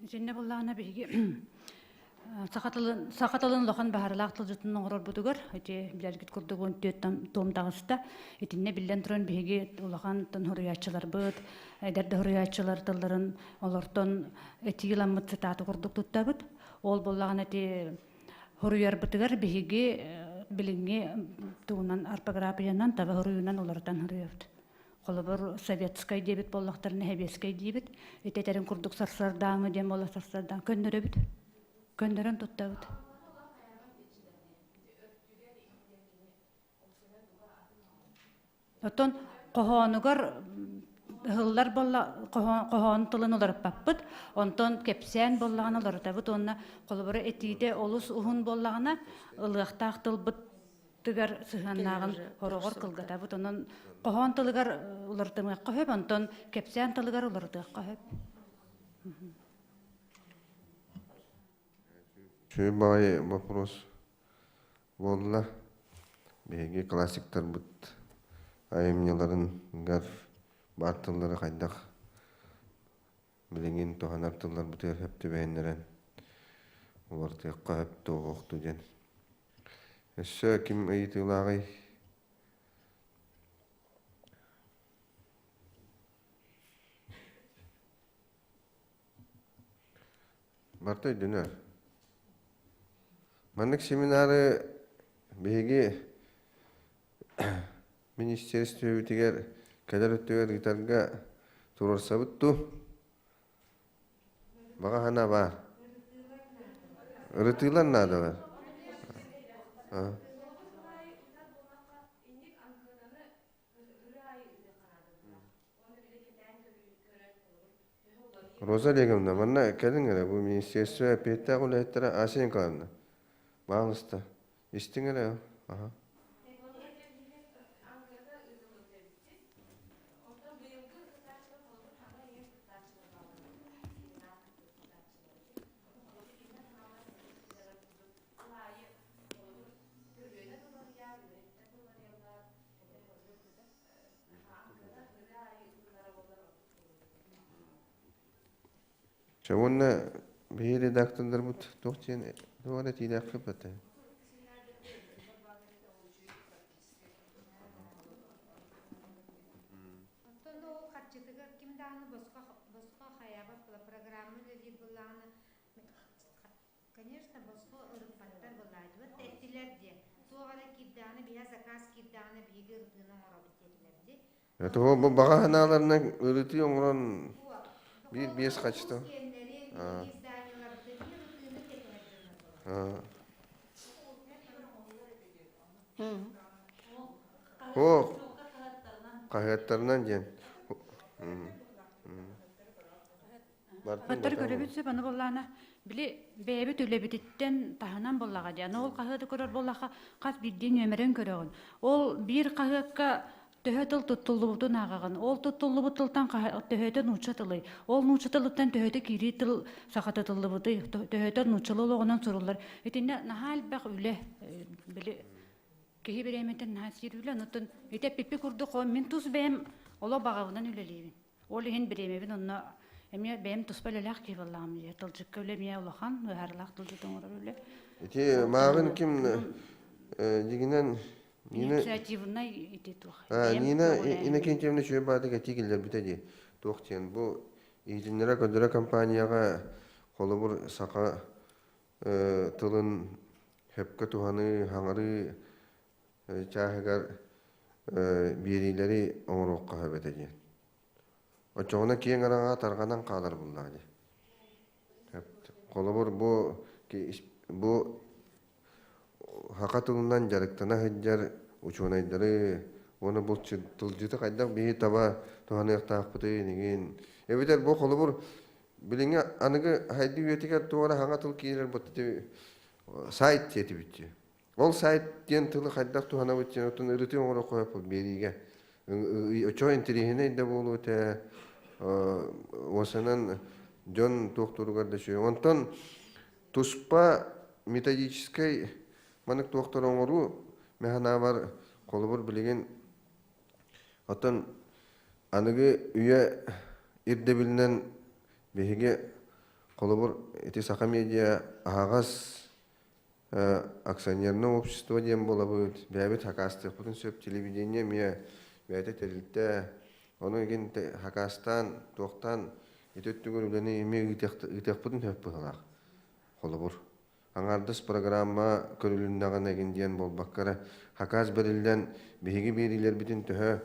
Итиннэ буоллаҕына биһиги саха тылын саха тылын улахан баһарылаах тылдьытын оҥорорбутугар ити билэргит курдук 14 туом таҕыста. Итиннэ биллэн туран биһиги улахан хоруйааччыларбыт, эдэр да хоруйааччылар тылларын олортон этии ыламмыт цитата курдук туттабыт. Ол буоллаҕына ити хоруйарбытыгар биһиги билиҥҥи тугунан орфографиянан таба хоруйунан уларытан хоруйабыт. Холобур, советскай диэбит буоллахтарына сэбиэскэй диибит. Ити этэрин курдук сарсыардааҥы диэн буолла сарсыардаан көннөрөбүт. Көннөрөн туттабыт. Оттон хоһоонугар ыһыллар буолла хоһоон тылын уларыппаппыт. Онтон кэпсээн буоллаҕына уларытабыт уонна холобура этиитэ олус уһун буоллаҕына ылыахтаах тылбыт тыгар сыһыаннааҕын хороҕор кылгатабыт. Онон хоһоон тылыгар уларытымыахха сөп, онтон кэпсээн тылыгар уларытыахха сөп.
Үчүгэй баҕайы вопрос буолла. Биһиги классиктарбыт айымньыларыгар баар тыллары хайдах билигин туһанар тылларбытыгар сөп түбэһиннэрэн уларытыахха сөп туоһуохту диэн. Өссө ким ыйытыылааҕый? Барыта өйдөнөр. Маннык семинары биһиги министиэристибэбитигэр кэлэр өттүгэр ыытарга туруорсабыт дуу? Баҕа санаа баар. Ырытыылар наадалар. Роза Олеговна, манна кэлиҥ эрэ, бу министерство эппиэттээх үлэһиттэрэ Ася Николаевна, баалыста, истиҥ эрэ, аха. Чэ уонна биһи редактордарбыт туох диэн туох эрэ этиилээхпит этэ.
Оттон ол харчытыгар ким даҕаны босхо босхо хайаабат була программа үлэлиир буоллаҕына конечно босхо ырыппаттар буоллааччыбыт эттилэр диэ туох эрэ киирдэҕинэ биһэ заказ киирдэҕинэ биһиги ырытыыны оҥоробут диэтилэр дии
Это бу баҕа санааларынан ырытыы оҥорон биир биэс хачта. О, хаһыаттарынан диэн.
Баттар көрөбүт сөп аны буоллаана били бэйэбит үлэбититтэн таһынан буоллаҕа дии. Аны ол хаһыаты көрөр буоллахха хас биирдии нүөмэрин көрөҕүн. Ол биир хаһыакка төһө тыл туттуллубутун ааҕаҕын. Ол туттуллубут тылтан төһөтө нуучча тылый? Ол нуучча тылыттан төһөтө киирии тыл сахатытыллыбытый? Төһөтө нууччалыы олоҕунан суруллар. Итиннэ наһаа элбэх үлэ били киһи бириэмэтин наһаа сиир үлэ. Онуттан ити эппиппит курдук мин тус бэйэм олох баҕабынан үлэлиибин. Ол иһин бириэмэбин онно эмиэ бэйэм туспа үлэлээх киһи буоллаҕым дии. Тылдьыкка үлэ эмиэ улахан, ыһаарылаах тылдьыт оҥорор үлэ.
Ити мааҕын ким дьигинэн Нина
Инициативнай ити туох.
Нина Иннокентьевна үчүгэй баатык этии киллэрбитэ дии. Туох диэн бу иһитиннэрэ көрдөрө компанияҕа холобур саха тылын сөпкө туһаныы, хаҥарыы чааһыгар биэриилэри оҥоруохха сөп этэ диэн. Оччоҕуна киэҥ араҥаҕа тарҕанан хаалар буоллаҕа дии. Холобур, бу бу саха тылынан дьарыктана сылдьар учуонайдары уонна бу тылдьыты хайдах биһи таба туһаныахтаахпытый инигин. Эбэтэр бу холобур билиҥҥи аныгы хайдыы үйэтигэр туох эрэ саҥа тыл киирэр бу сайт диэтибит дии. Ол сайт диэн тылы хайдах туһанабыт диэн оттон ырытыы оҥоруохха сөп биэриигэ. Оччоҕо интэриэһинэй да буолуо этэ, уосанан дьон туохтууругар да үчүгэй. Онтон туспа методическай маннык туохтары оҥоруу мин санаабар холобур билигин оттон аныгы үйэ ирдэбилинэн биһиги холобур ити саха медиа аһаҕас Акционерное общество диэн буолабыт, бэйэбит хакаастыахпытын сөп, телевидение эмиэ бэйэтэ тэрилтэ, ону игин хакаастаан, туохтаан ити өттүгэр үлэни эмиэ ыытыахпытын сөп быһыылаах. Холобур, аҥаардас программа көрүлүннэҕинэ игин диэн буолбакка эрэ, хакаас бэриллэн биһиги биэриилэрбитин төһө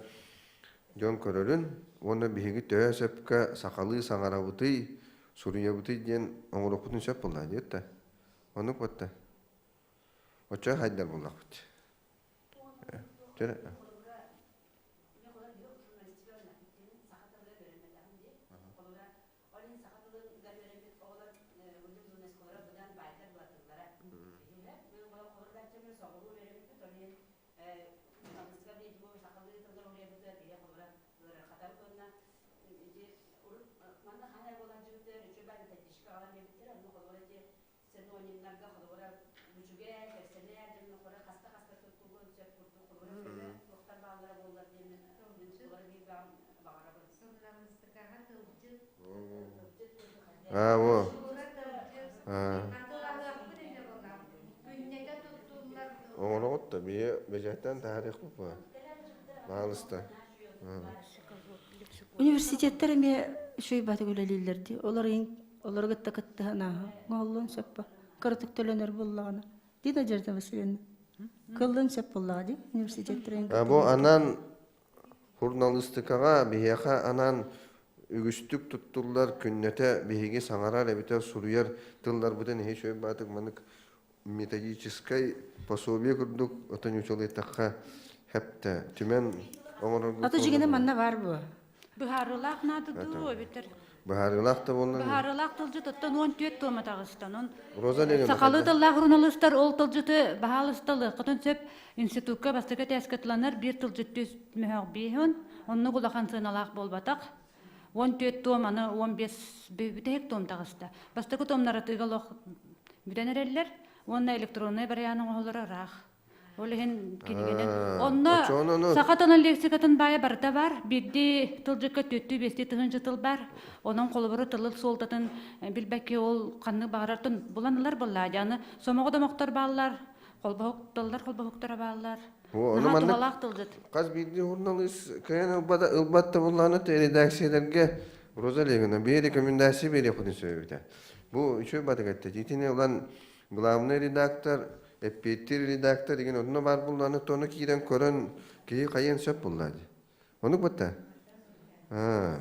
дьон көрөрүн уонна биһиги төһө сөпкө сахалыы саҥарабытый, суруйабытый диэн оҥоруохпутун сөп буоллаҕа диэт да. Оннук батта. Оччо хайдар буллахпыт.
Синонимнарга холобура үчүгэй, кэпсэнээр дьонно хоро хаста-хаста туттуллуон сөп курдук холобура көмө туохтар бааллара буоллар диэммин мин холобура биир баҕарабын.
Суруналыыстыкаҕа тылдьыт.
Тылдьыт курдук
Аа, во.
Сура тылдьыт.
Аа.
Атылаһыахпыт инэ буолла. Күннэтэ туттуллар тыл.
Оҥороҕут да бие бэчээттэн таһаарыахпыт буолар. Баалыста.
Университеттар эмиэ үчүгэй баатык үлэлииллэр дии. Олор Олору кытта кыттыһан ааһа. Оҥоһуллуон сөп бо. Кыратык төлөнөр буоллаҕына. Дии Надежда Васильевна. Кыллын сөп буоллаҕа дии университеттэрин
А бу анаан журналистикаҕа биһиэхэ анаан үгүстүк туттуллар күннэтэ биһиги саҥарар эбэтэр суруйар тылларбытын иһи үчүгэй баатык маннык методическай пособие курдук отон учуолайтахха хэптэ түмэн оҥороргут
Ата дьигинэ манна бар бу.
Быһаарыылаах наада дуу эбэтэр
Быһаарыылаах да буолла.
Быһаарыылаах тылдьыт оттон 14 туома таҕыста. Онон
Роза Ленина
сахалыы тыллаах журналистар ол тылдьыты баһаалысталыаххытын сөп. Институкка бастакы этээскэ тыланар биир тылдьыт түс мөһөөх биэһин. Оннук улахан сыаналаах буолбатах. 14 туом аны 15 бүтэһик туом таҕыста. Бастакы туомнар атыыга олох бүтэн эрэллэр уонна электроннай вариант оҥоһуллара ыраах. Ол иһин кинигэнэн. Онно саха тылын лексикатын баайа барыта бар. Биирдии тылдьыкка түөттүү биэстии тыһыынча тыл бар. Онон холобуру тылын суолтатын билбэккэ ол ханнык баҕарартан булан ылар буоллаа. Аны сомоҕо домохтор бааллар, холбоһук тыллар холбоһуктара бааллар.
Наһаа
туһалаах тылдьыт.
Хас биирдии журналист кыайан ылбата ылбат да буоллаҕына редакцияларга Роза Олеговна биир рекомендация биэриэхпитин сөбүтэ. Бу үчүгэй батык этте. Итини ылан главный редактор эппиэттиир редактор деген онно баар буллааны тону киирэн көрөн киһи хайыан сөп булла дии. Оннук батта? Аа.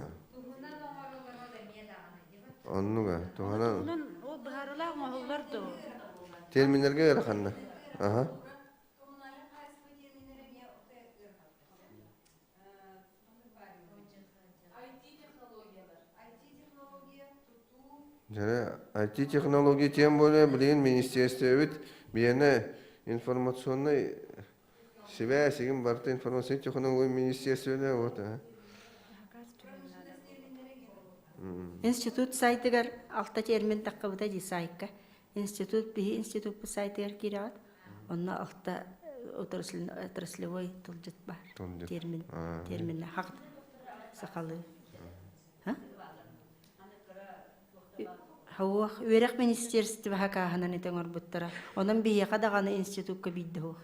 Оннуга туһанан.
Туһунан ол быһаарылаах оҥоһуллар дуу?
Терминнэргэ ыараханна. Аха. Дьэ, IT-технология тем более билигин министерствебит биэнэ информационнай сибээс игин барыта информационнай технология министерствода вот
Институт сайтыгар алта термин таххыбыта дии сайтка. Институт биһи институппут сайтыгар киирэҕит. Онно алта отраслевой тылдьыт бар. Термин термин хақ сахалыы. Хауах үөрэх министерствоһа кааһынан ити оҥорбуттара. Онон биһиэхэ даҕаны институкка биирдэ суох.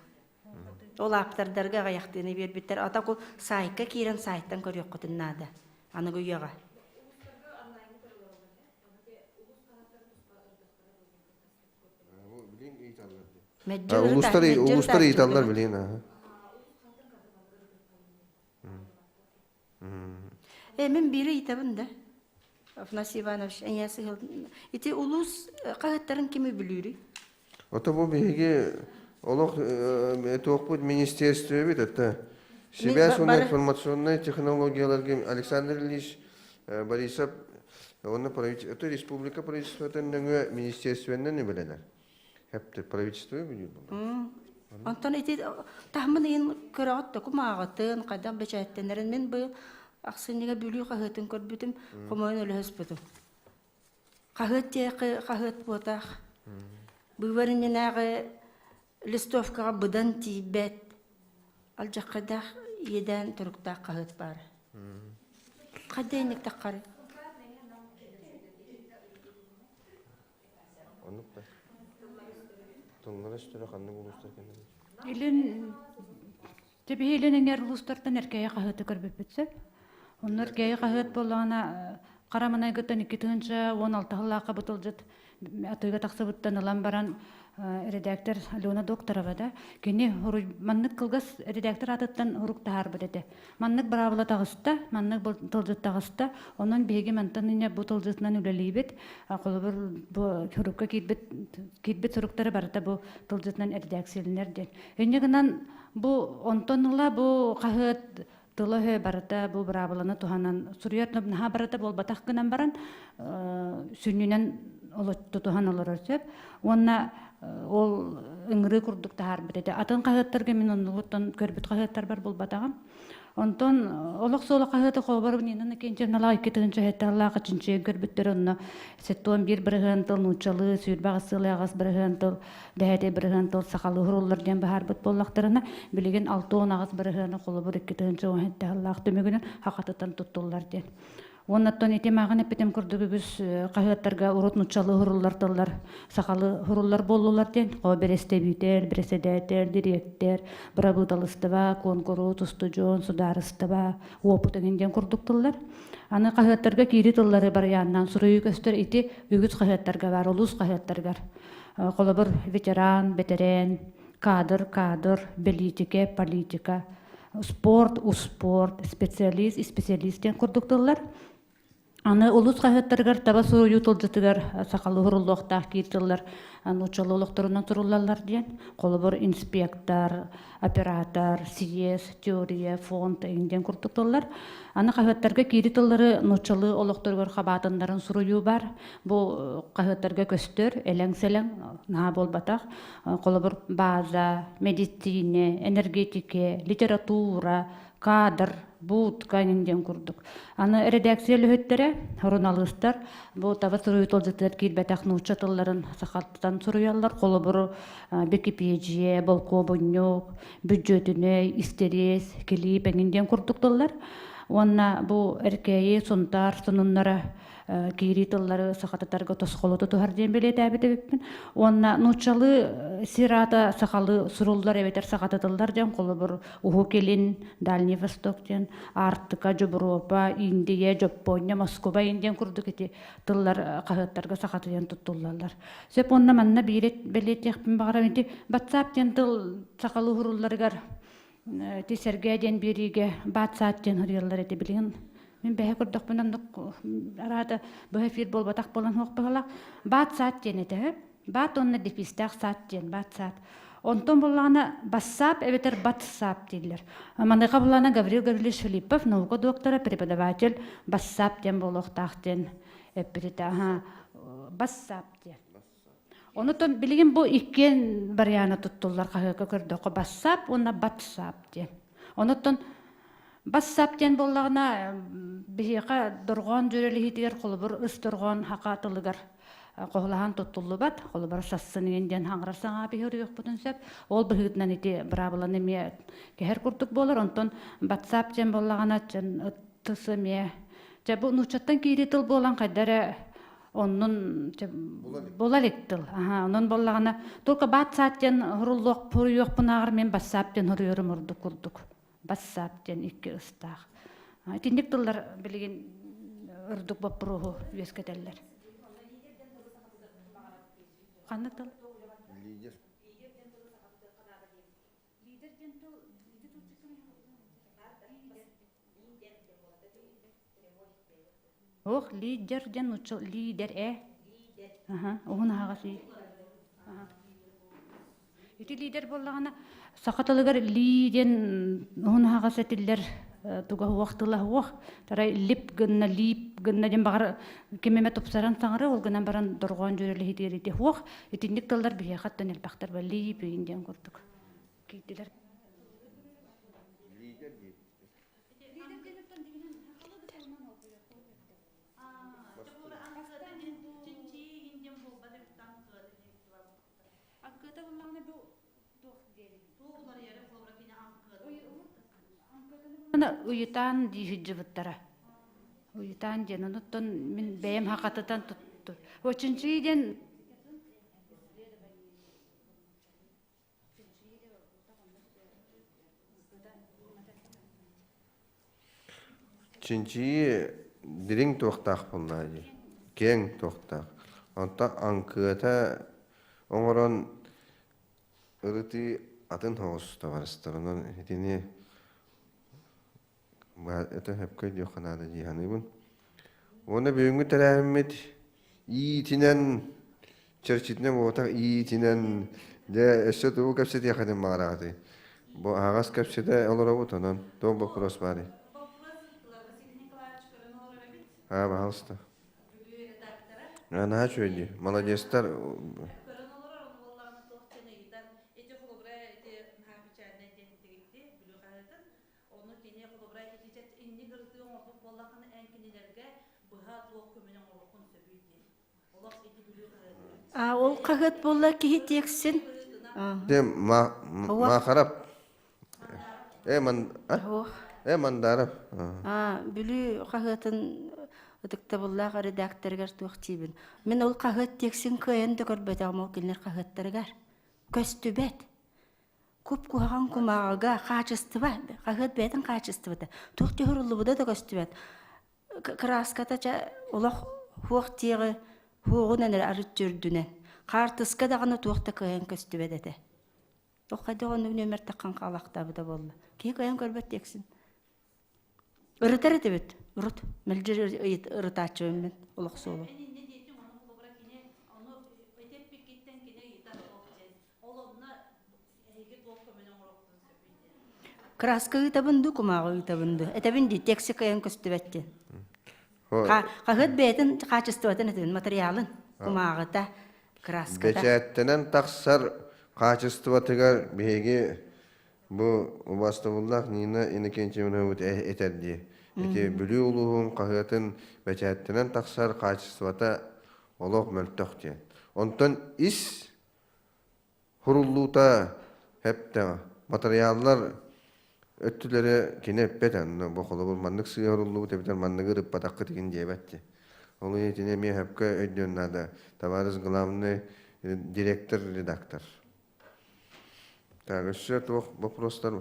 Ол ааптардарга аҕыйахтыыны биэрбиттэр. Ата ку сайтка киирэн сайтан көрүөххүтүн наада. Аныгы үйэҕэ.
Улуустар улуустар ыйыталлар билигин
Э, мин биири ыйытабын да. Афанасий Иванович, эйиэхэ сыһыл. Ити улуус хаһыаттарын ким үбүлүүрүй?
Ото бу биһиги олох туохпут министерствебит это связь уонна информационнай технологияларга Александр Ильич Борисов уонна это республика правительствотын нөҥүө министерственнэн үбүлэнэр. Хепте правительство үбүлүүр буолла.
Онтон ити таһымын ыйын көрөҕүт да кумааҕытын, хайдах бэчээттэнэрин мин быйыл ахсынньыга Бүлүү хаһыатын көрбүтүм, хомойон өлөһөспүтүм. Хаһыат диэки хаһыат буотах. Быыбар иннинээҕи листовкаҕа быдан тиийбэт, алдьархайдаах иэдээн туруктаах хаһыат баара. Хайда инник таххары?
Оннук да. Тыллара өстөрө ханнык улуустар кэннэ?
Илин Тэбиһи илин эҥэр улуустартан Эркээйи хаһыаты көрбүппүт сөп. Онно Эркээйи хаһыат буоллаҕына хара манайгыттан 2016 сыллаахха бу тылдьыт атыыга тахсыбыттан ылан баран редактор Алена Докторова да кини маннык кылгас редактор аатыттан урук таһаарбыт этэ. Маннык быраабыла таҕыста, маннык тылдьыт таҕыста. Онон биһиги мантан инньэ бу тылдьытынан үлэлиибит. Холобур, бу сурукка киирбит киирбит суруктары барыта бу тылдьытынан эрэдээксийэлэнэр диэн. Инньэ гынан бу онтон ыла бу хаһыат тыла-өһө барыта бу быраабыланы туһанан суруйар наһаа барыта буолбатах гынан баран сүнньүнэн тутуһан олорор сөп. Уонна ол ыҥырыы курдук таһаарбыт этэ. Атын хаһыаттарга мин оннугуттан көрбүт хаһыаттарбар булбатаҕым. Онтон олох суола хаһыаты холобур Нина Иннокентьевналаах 2007 сыллаах чинчийэн көрбүттэр онно 71% тыл нууччалыы, 28 сыл бырыһыан тыл, дэһэтэй бырыһыан тыл сахалыы уһуруллар диэн быһаарбыт буоллахтарына, билигин 68 бырыһыаны холобур 2017 сыллаах түмүгүнэн хахатытан туттуллар диэн. Уоннаттан ити мааҕын эппитим курдук үгүс хаһыаттарга урут нуччалыы хуруллар тыллар сахалыы хуруллар буоллулар диэн хоо бэрэстэбиитэл, бэрэссэдээтэл, дириэктэр, бырабыыталыстыба, куонкурус, устудьуон, судаарыстыба, уопут эҥин диэн курдук тыллар. Аны хаһыаттарга киири тыллары барыйааннаан суруйуу көстөр ити үгүс хаһыаттарга баар, улуус хаһыаттарыгар. Холобур, ветеран, бэтэрээн, кадр, кадр, бэлиитикэ, политика, спорт, успуорт, специалист, исписэлиис диэн курдук тыллар. Аны улус хаһыаттарыгар таба суруйуу тылдьытыгар сахалыы суруллуохтаах киир тыллар нууччалыы олохторунан суруллаллар диэн. Холобур, инспектор, оператор, съезд, теория, фонд диэн курдук тыллар. Аны хаһыаттарга киири тыллары нууччалыы олохторугар хабаатыннарын суруйуу бар. Бу хаһыаттарга көстөр, элэҥ-сэлэҥ наһаа буолбатах. Холобур, база, медицина, энергетика, литература, кадр, будка диэн курдук. Аны эрэдээксийэ үлэһиттэрэ, суруналыыстар бу таба суруйуу тылдьытыгар киирбэтэх нуучча тылларын сахаттан суруйаллар. Холобуру, Бикипиэдьийэ, болкуобунньук, бүддьүөтүнэй, истириэс, килиип эҥин диэн курдук тыллар. Уонна бу Эркээйи, Сунтаар сонуннара киирии тыллары сахатытарга тосхолу тутуһар диэн бэлиэтээбит эбиппин. Уонна нууччалыы сир аата сахалыы суруллар эбэтэр сахатытыллар диэн холобур Уһук Илин, Дальний Восток диэн, Аартыка, Дьобуруопа, Индия, Дьоппуонньа, Москуба диэн курдук ити тыллар хаһыаттарга сахатыйан туттуллаллар. Сөп уонна манна биир бэлиэтиэхпин баҕарабын ити WhatsApp диэн тыл сахалыы уһурулларыгар ити сэргээ диэн биэриигэ баатсаат диэн суруйаллар этэ билигин мин бэһэ көрдөхпүнэ оннук араата быһа эфир буолбатах буолан суох быһалаах баатсаат диэн этэ баат уонна дефистээх саат диэн баатсаат онтон буллаҕына бассаап эбэтэр батсаап дииллэр маныаха буллаҕына Гаврил Гаврильевич Филиппов наука доктора преподаватель бассаап диэн буолуохтаах диэн эппит этэ бассаап диэн Онутон билигин бу иккиэн барыйаана туттуллар хаһыакка көрдөххө бассаап уонна батсаап диэн. Онуттан бассаап диэн буоллаҕына биһиэхэ дорҕоон дьүөрэлиһиитигэр холобур ыс дорҕоон хака тылыгар хоһулаһан туттуллубат. Холобур сассын иҥин диэн хаҥырар саҥа биһи уруйуохпутун сөп. Ол быһыытынан ити быраабыланы эмиэ кэһэр курдук буолар. Онтон батсаап диэн буоллаҕына тыс эмиэ дьэ бу нууччаттан киирии тыл буолан хайда эрэ оннун була илик тыл. Онон буоллаҕына только баатсаат диэн хуруллуох хуруйуохпунааҕар мен бассаап диэн хуруйарым ордук курдук. Бассаап диэн икки ыстаах. Итинник тыллар билигин ордук боппуруоһу үөскэтэллэр. Ханна тыл?
Лидер.
Лидер диэн тыл Ох, лидер диэн нуучча лидер э. Аха, уһун аһаҕас и. Ити лидер буоллаҕына саха тылыгар ли диэн уһун аһаҕас этиллэр туга уох тыла уох тарай лип гынна лип гынна диэн баҕар ким эмэ тупсаран саҥара ол гынан баран дорҕоон дьүөрэлэһитигэр ити уох итинник тыллар биһиэхэ оттон элбэхтэр ба лип диэн курдук киирдилэр.
Лидер диир.
Ыйытаан дии сылдьыбыттара. Ыйытаан диэн, онуттан мин бэйэм хахатытан тутту. Очинчии диэн
Чинчийии дириҥ туохтаах буоллаҕа дии, киэҥ туохтаах. Онтон аҥкыата оҥорон ырытыы атын соҕус табаарыстарынан итини это сөпкө диэххэ наада дии саныыбын. Уонна бүгүҥҥү тэрээһиммит иитинэн, чэрчитинэн буолбатах иитинэн, дьэ өссө тугу кэпсэтиэххитин баҕараҕытый? Бу аһаҕас кэпсэтэ олоробут, онон туох боппуруос баарый? Аа, пожалуйста. Наһаа үчүгэй дии. Молодецтар.
Ону кини холобура ити инник ырытыы оҥорбут буоллаххына эн кинилэргэ быһа туох көмөнү оҥоруоххун сөбүй диэн. Олох ити Бүлүү хаһыатыгар.
А ол хаһыат буолла киһи тиэксин.
Ма Махарап. Э ман э Мандаров.
А Бүлүү хаһыатын. Ытыктабыллаах эрэдээктэригэр туох диибин. Мин ол хаһыат тиэксин кыайан да көрбөтөҕүм ол кинилэр хаһыаттарыгар. Көстүбэт. Куп-куһаҕан кумааҕыга хаачыстыба, хаһыат бэйэтин хаачыстыбата. Туох түһэриллибитэ да көстүбэт. Кырааската чэ олох хуох диэҕи хуоҕунан эрэ арыт үрдүнэн. Хаартыска даҕаны туох да кыайан көстүбэт этэ. Туох хайдах оннук нүөмэр таххан хаалаахтаабыта буолла. Киһи кыайан көрбөт диэксин. Ырытар этибит. Урут мэлдьи ырытааччыбын мин олох суолу. Краска ыытабын дуу, кумааҕы ыытабын дуу? Этэбин дии, текси кыайан көстүбэт диэн. Хаһыат бэйэтин хаачыстыбатын этибин, материалын, кумааҕыта, краската.
Бэчээттэнэн тахсар хаачыстыбатыгар биһиги бу убаастабыллаах Нина Иннокентьевнабыт этэр дии. Ити Бүлүү улууһун хаһыатын бэчээттэнэн тахсар хаачыстыбата олох мөлтөх диэн. Онтон ис Хуруллуута хэптэҕэ. Матырыйааллар өттүлэрэ кини эппэт онно бу холобур маннык сыыһа уруллубут эбэтэр манныгы ырыппатаххыт игин диэбэт дии. Ол иһин итини эмиэ сөпкө өйдүөн наада. Товарищ главный директор, редактор. Так, өссө туох вопростар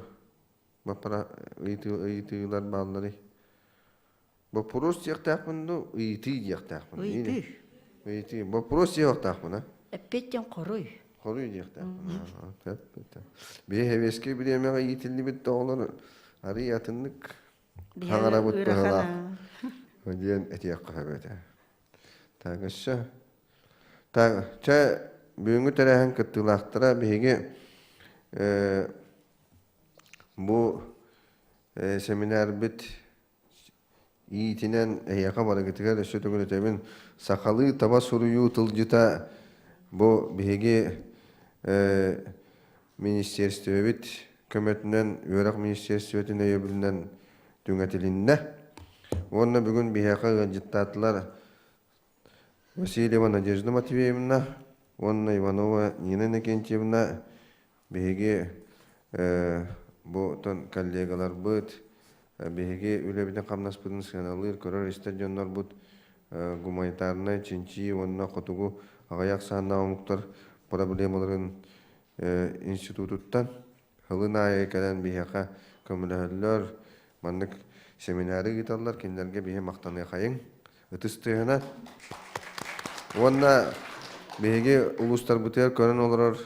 ыйытыылар баалларый? Боппуруос диэхтээхпин дуу, ыйытыы диэхтээхпин.
Ыйытыы.
Ыйытыы. Боппуруос диэхтээхпин, а?
Эппиэттэн хоруй.
Хоруй диэхтээхпин. Биһи сэбиэскэй бириэмэҕэ иитиллибит оҕолор арый атыннык хаҥарабыт быһалаах диэн этиэххэ сөп этэ. Так, өссө. Так, чэ, бүгүҥҥү тэрээһин кыттыылаахтара биһиги бу семинарбыт Иитинэн эһиэхэ барыгытыгар өссө төгүл этэбин, сахалыы таба суруйуу тылдьыта бу биһиги министиэристибэбит көмөтүнэн, үөрэх министиэристибэтин өйөбүлүнэн түҥэтилиннэ. Уонна бүгүн биһиэхэ ыалдьыттаатылар Васильева Надежда Матвеевна уонна Иванова Нина Иннокентьевна Биһиги бу коллегаларбыт, биһиги үлэбитин-хамнаспытын сыаналыыр, көрөр-истэр дьоннорбут гуманитарнай чинчийии уонна хотугу аҕыйах ахсааннаах омуктар проблемаларын институтуттан сылын аайы кэлэн биһиэхэ көмөлөһөллөр, маннык семинары ыыталлар, кинилэргэ биһи махтаныахайыҥ. Ытыс тыаһынан. Уонна биһиги улуустарбытыгар көрөн олорор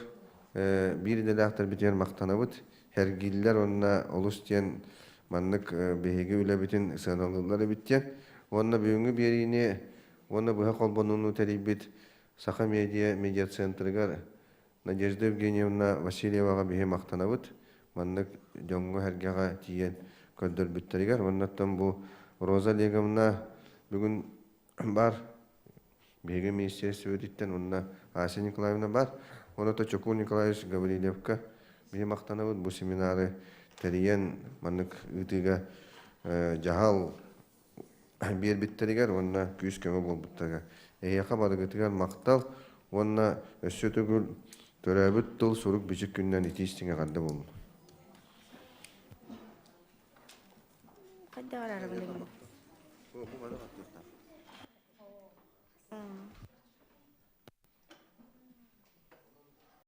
биир идэлээхтэрбитигэр махтанабыт. Сэргииллэр уонна олус диэн маннык биһиги үлэбитин сыаналыыллар эбит диэн. Уонна бүгүҥҥү биэриини уонна быһа холбонууну тэрийбит Саха медиа медиацентрыгар Надежда Евгеньевна Васильеваҕа биһи махтанабыт. Маннык дьоҥҥо-сэргэҕэ тиийэн көрдөрбүттэригэр. Уонна оттон бу Роза Олеговна бүгүн баар биһиги министиэристибэтиттэн уонна Ася Николаевна баар. Уонна Чокур Николаевич Гаврильевка биһи махтанабыт. Бу семинары тэрийэн маннык ыытыыга дьаһал биэрбиттэригэр уонна күүс-көмө буолбуттарыгар. Эһиэхэ барыгытыгар махтал уонна өссө төгүл төрөөбүт тыл сурук-бичик күнүнэн итии-истиҥ эҕэрдэ буоллун.
Хайдах араарабын?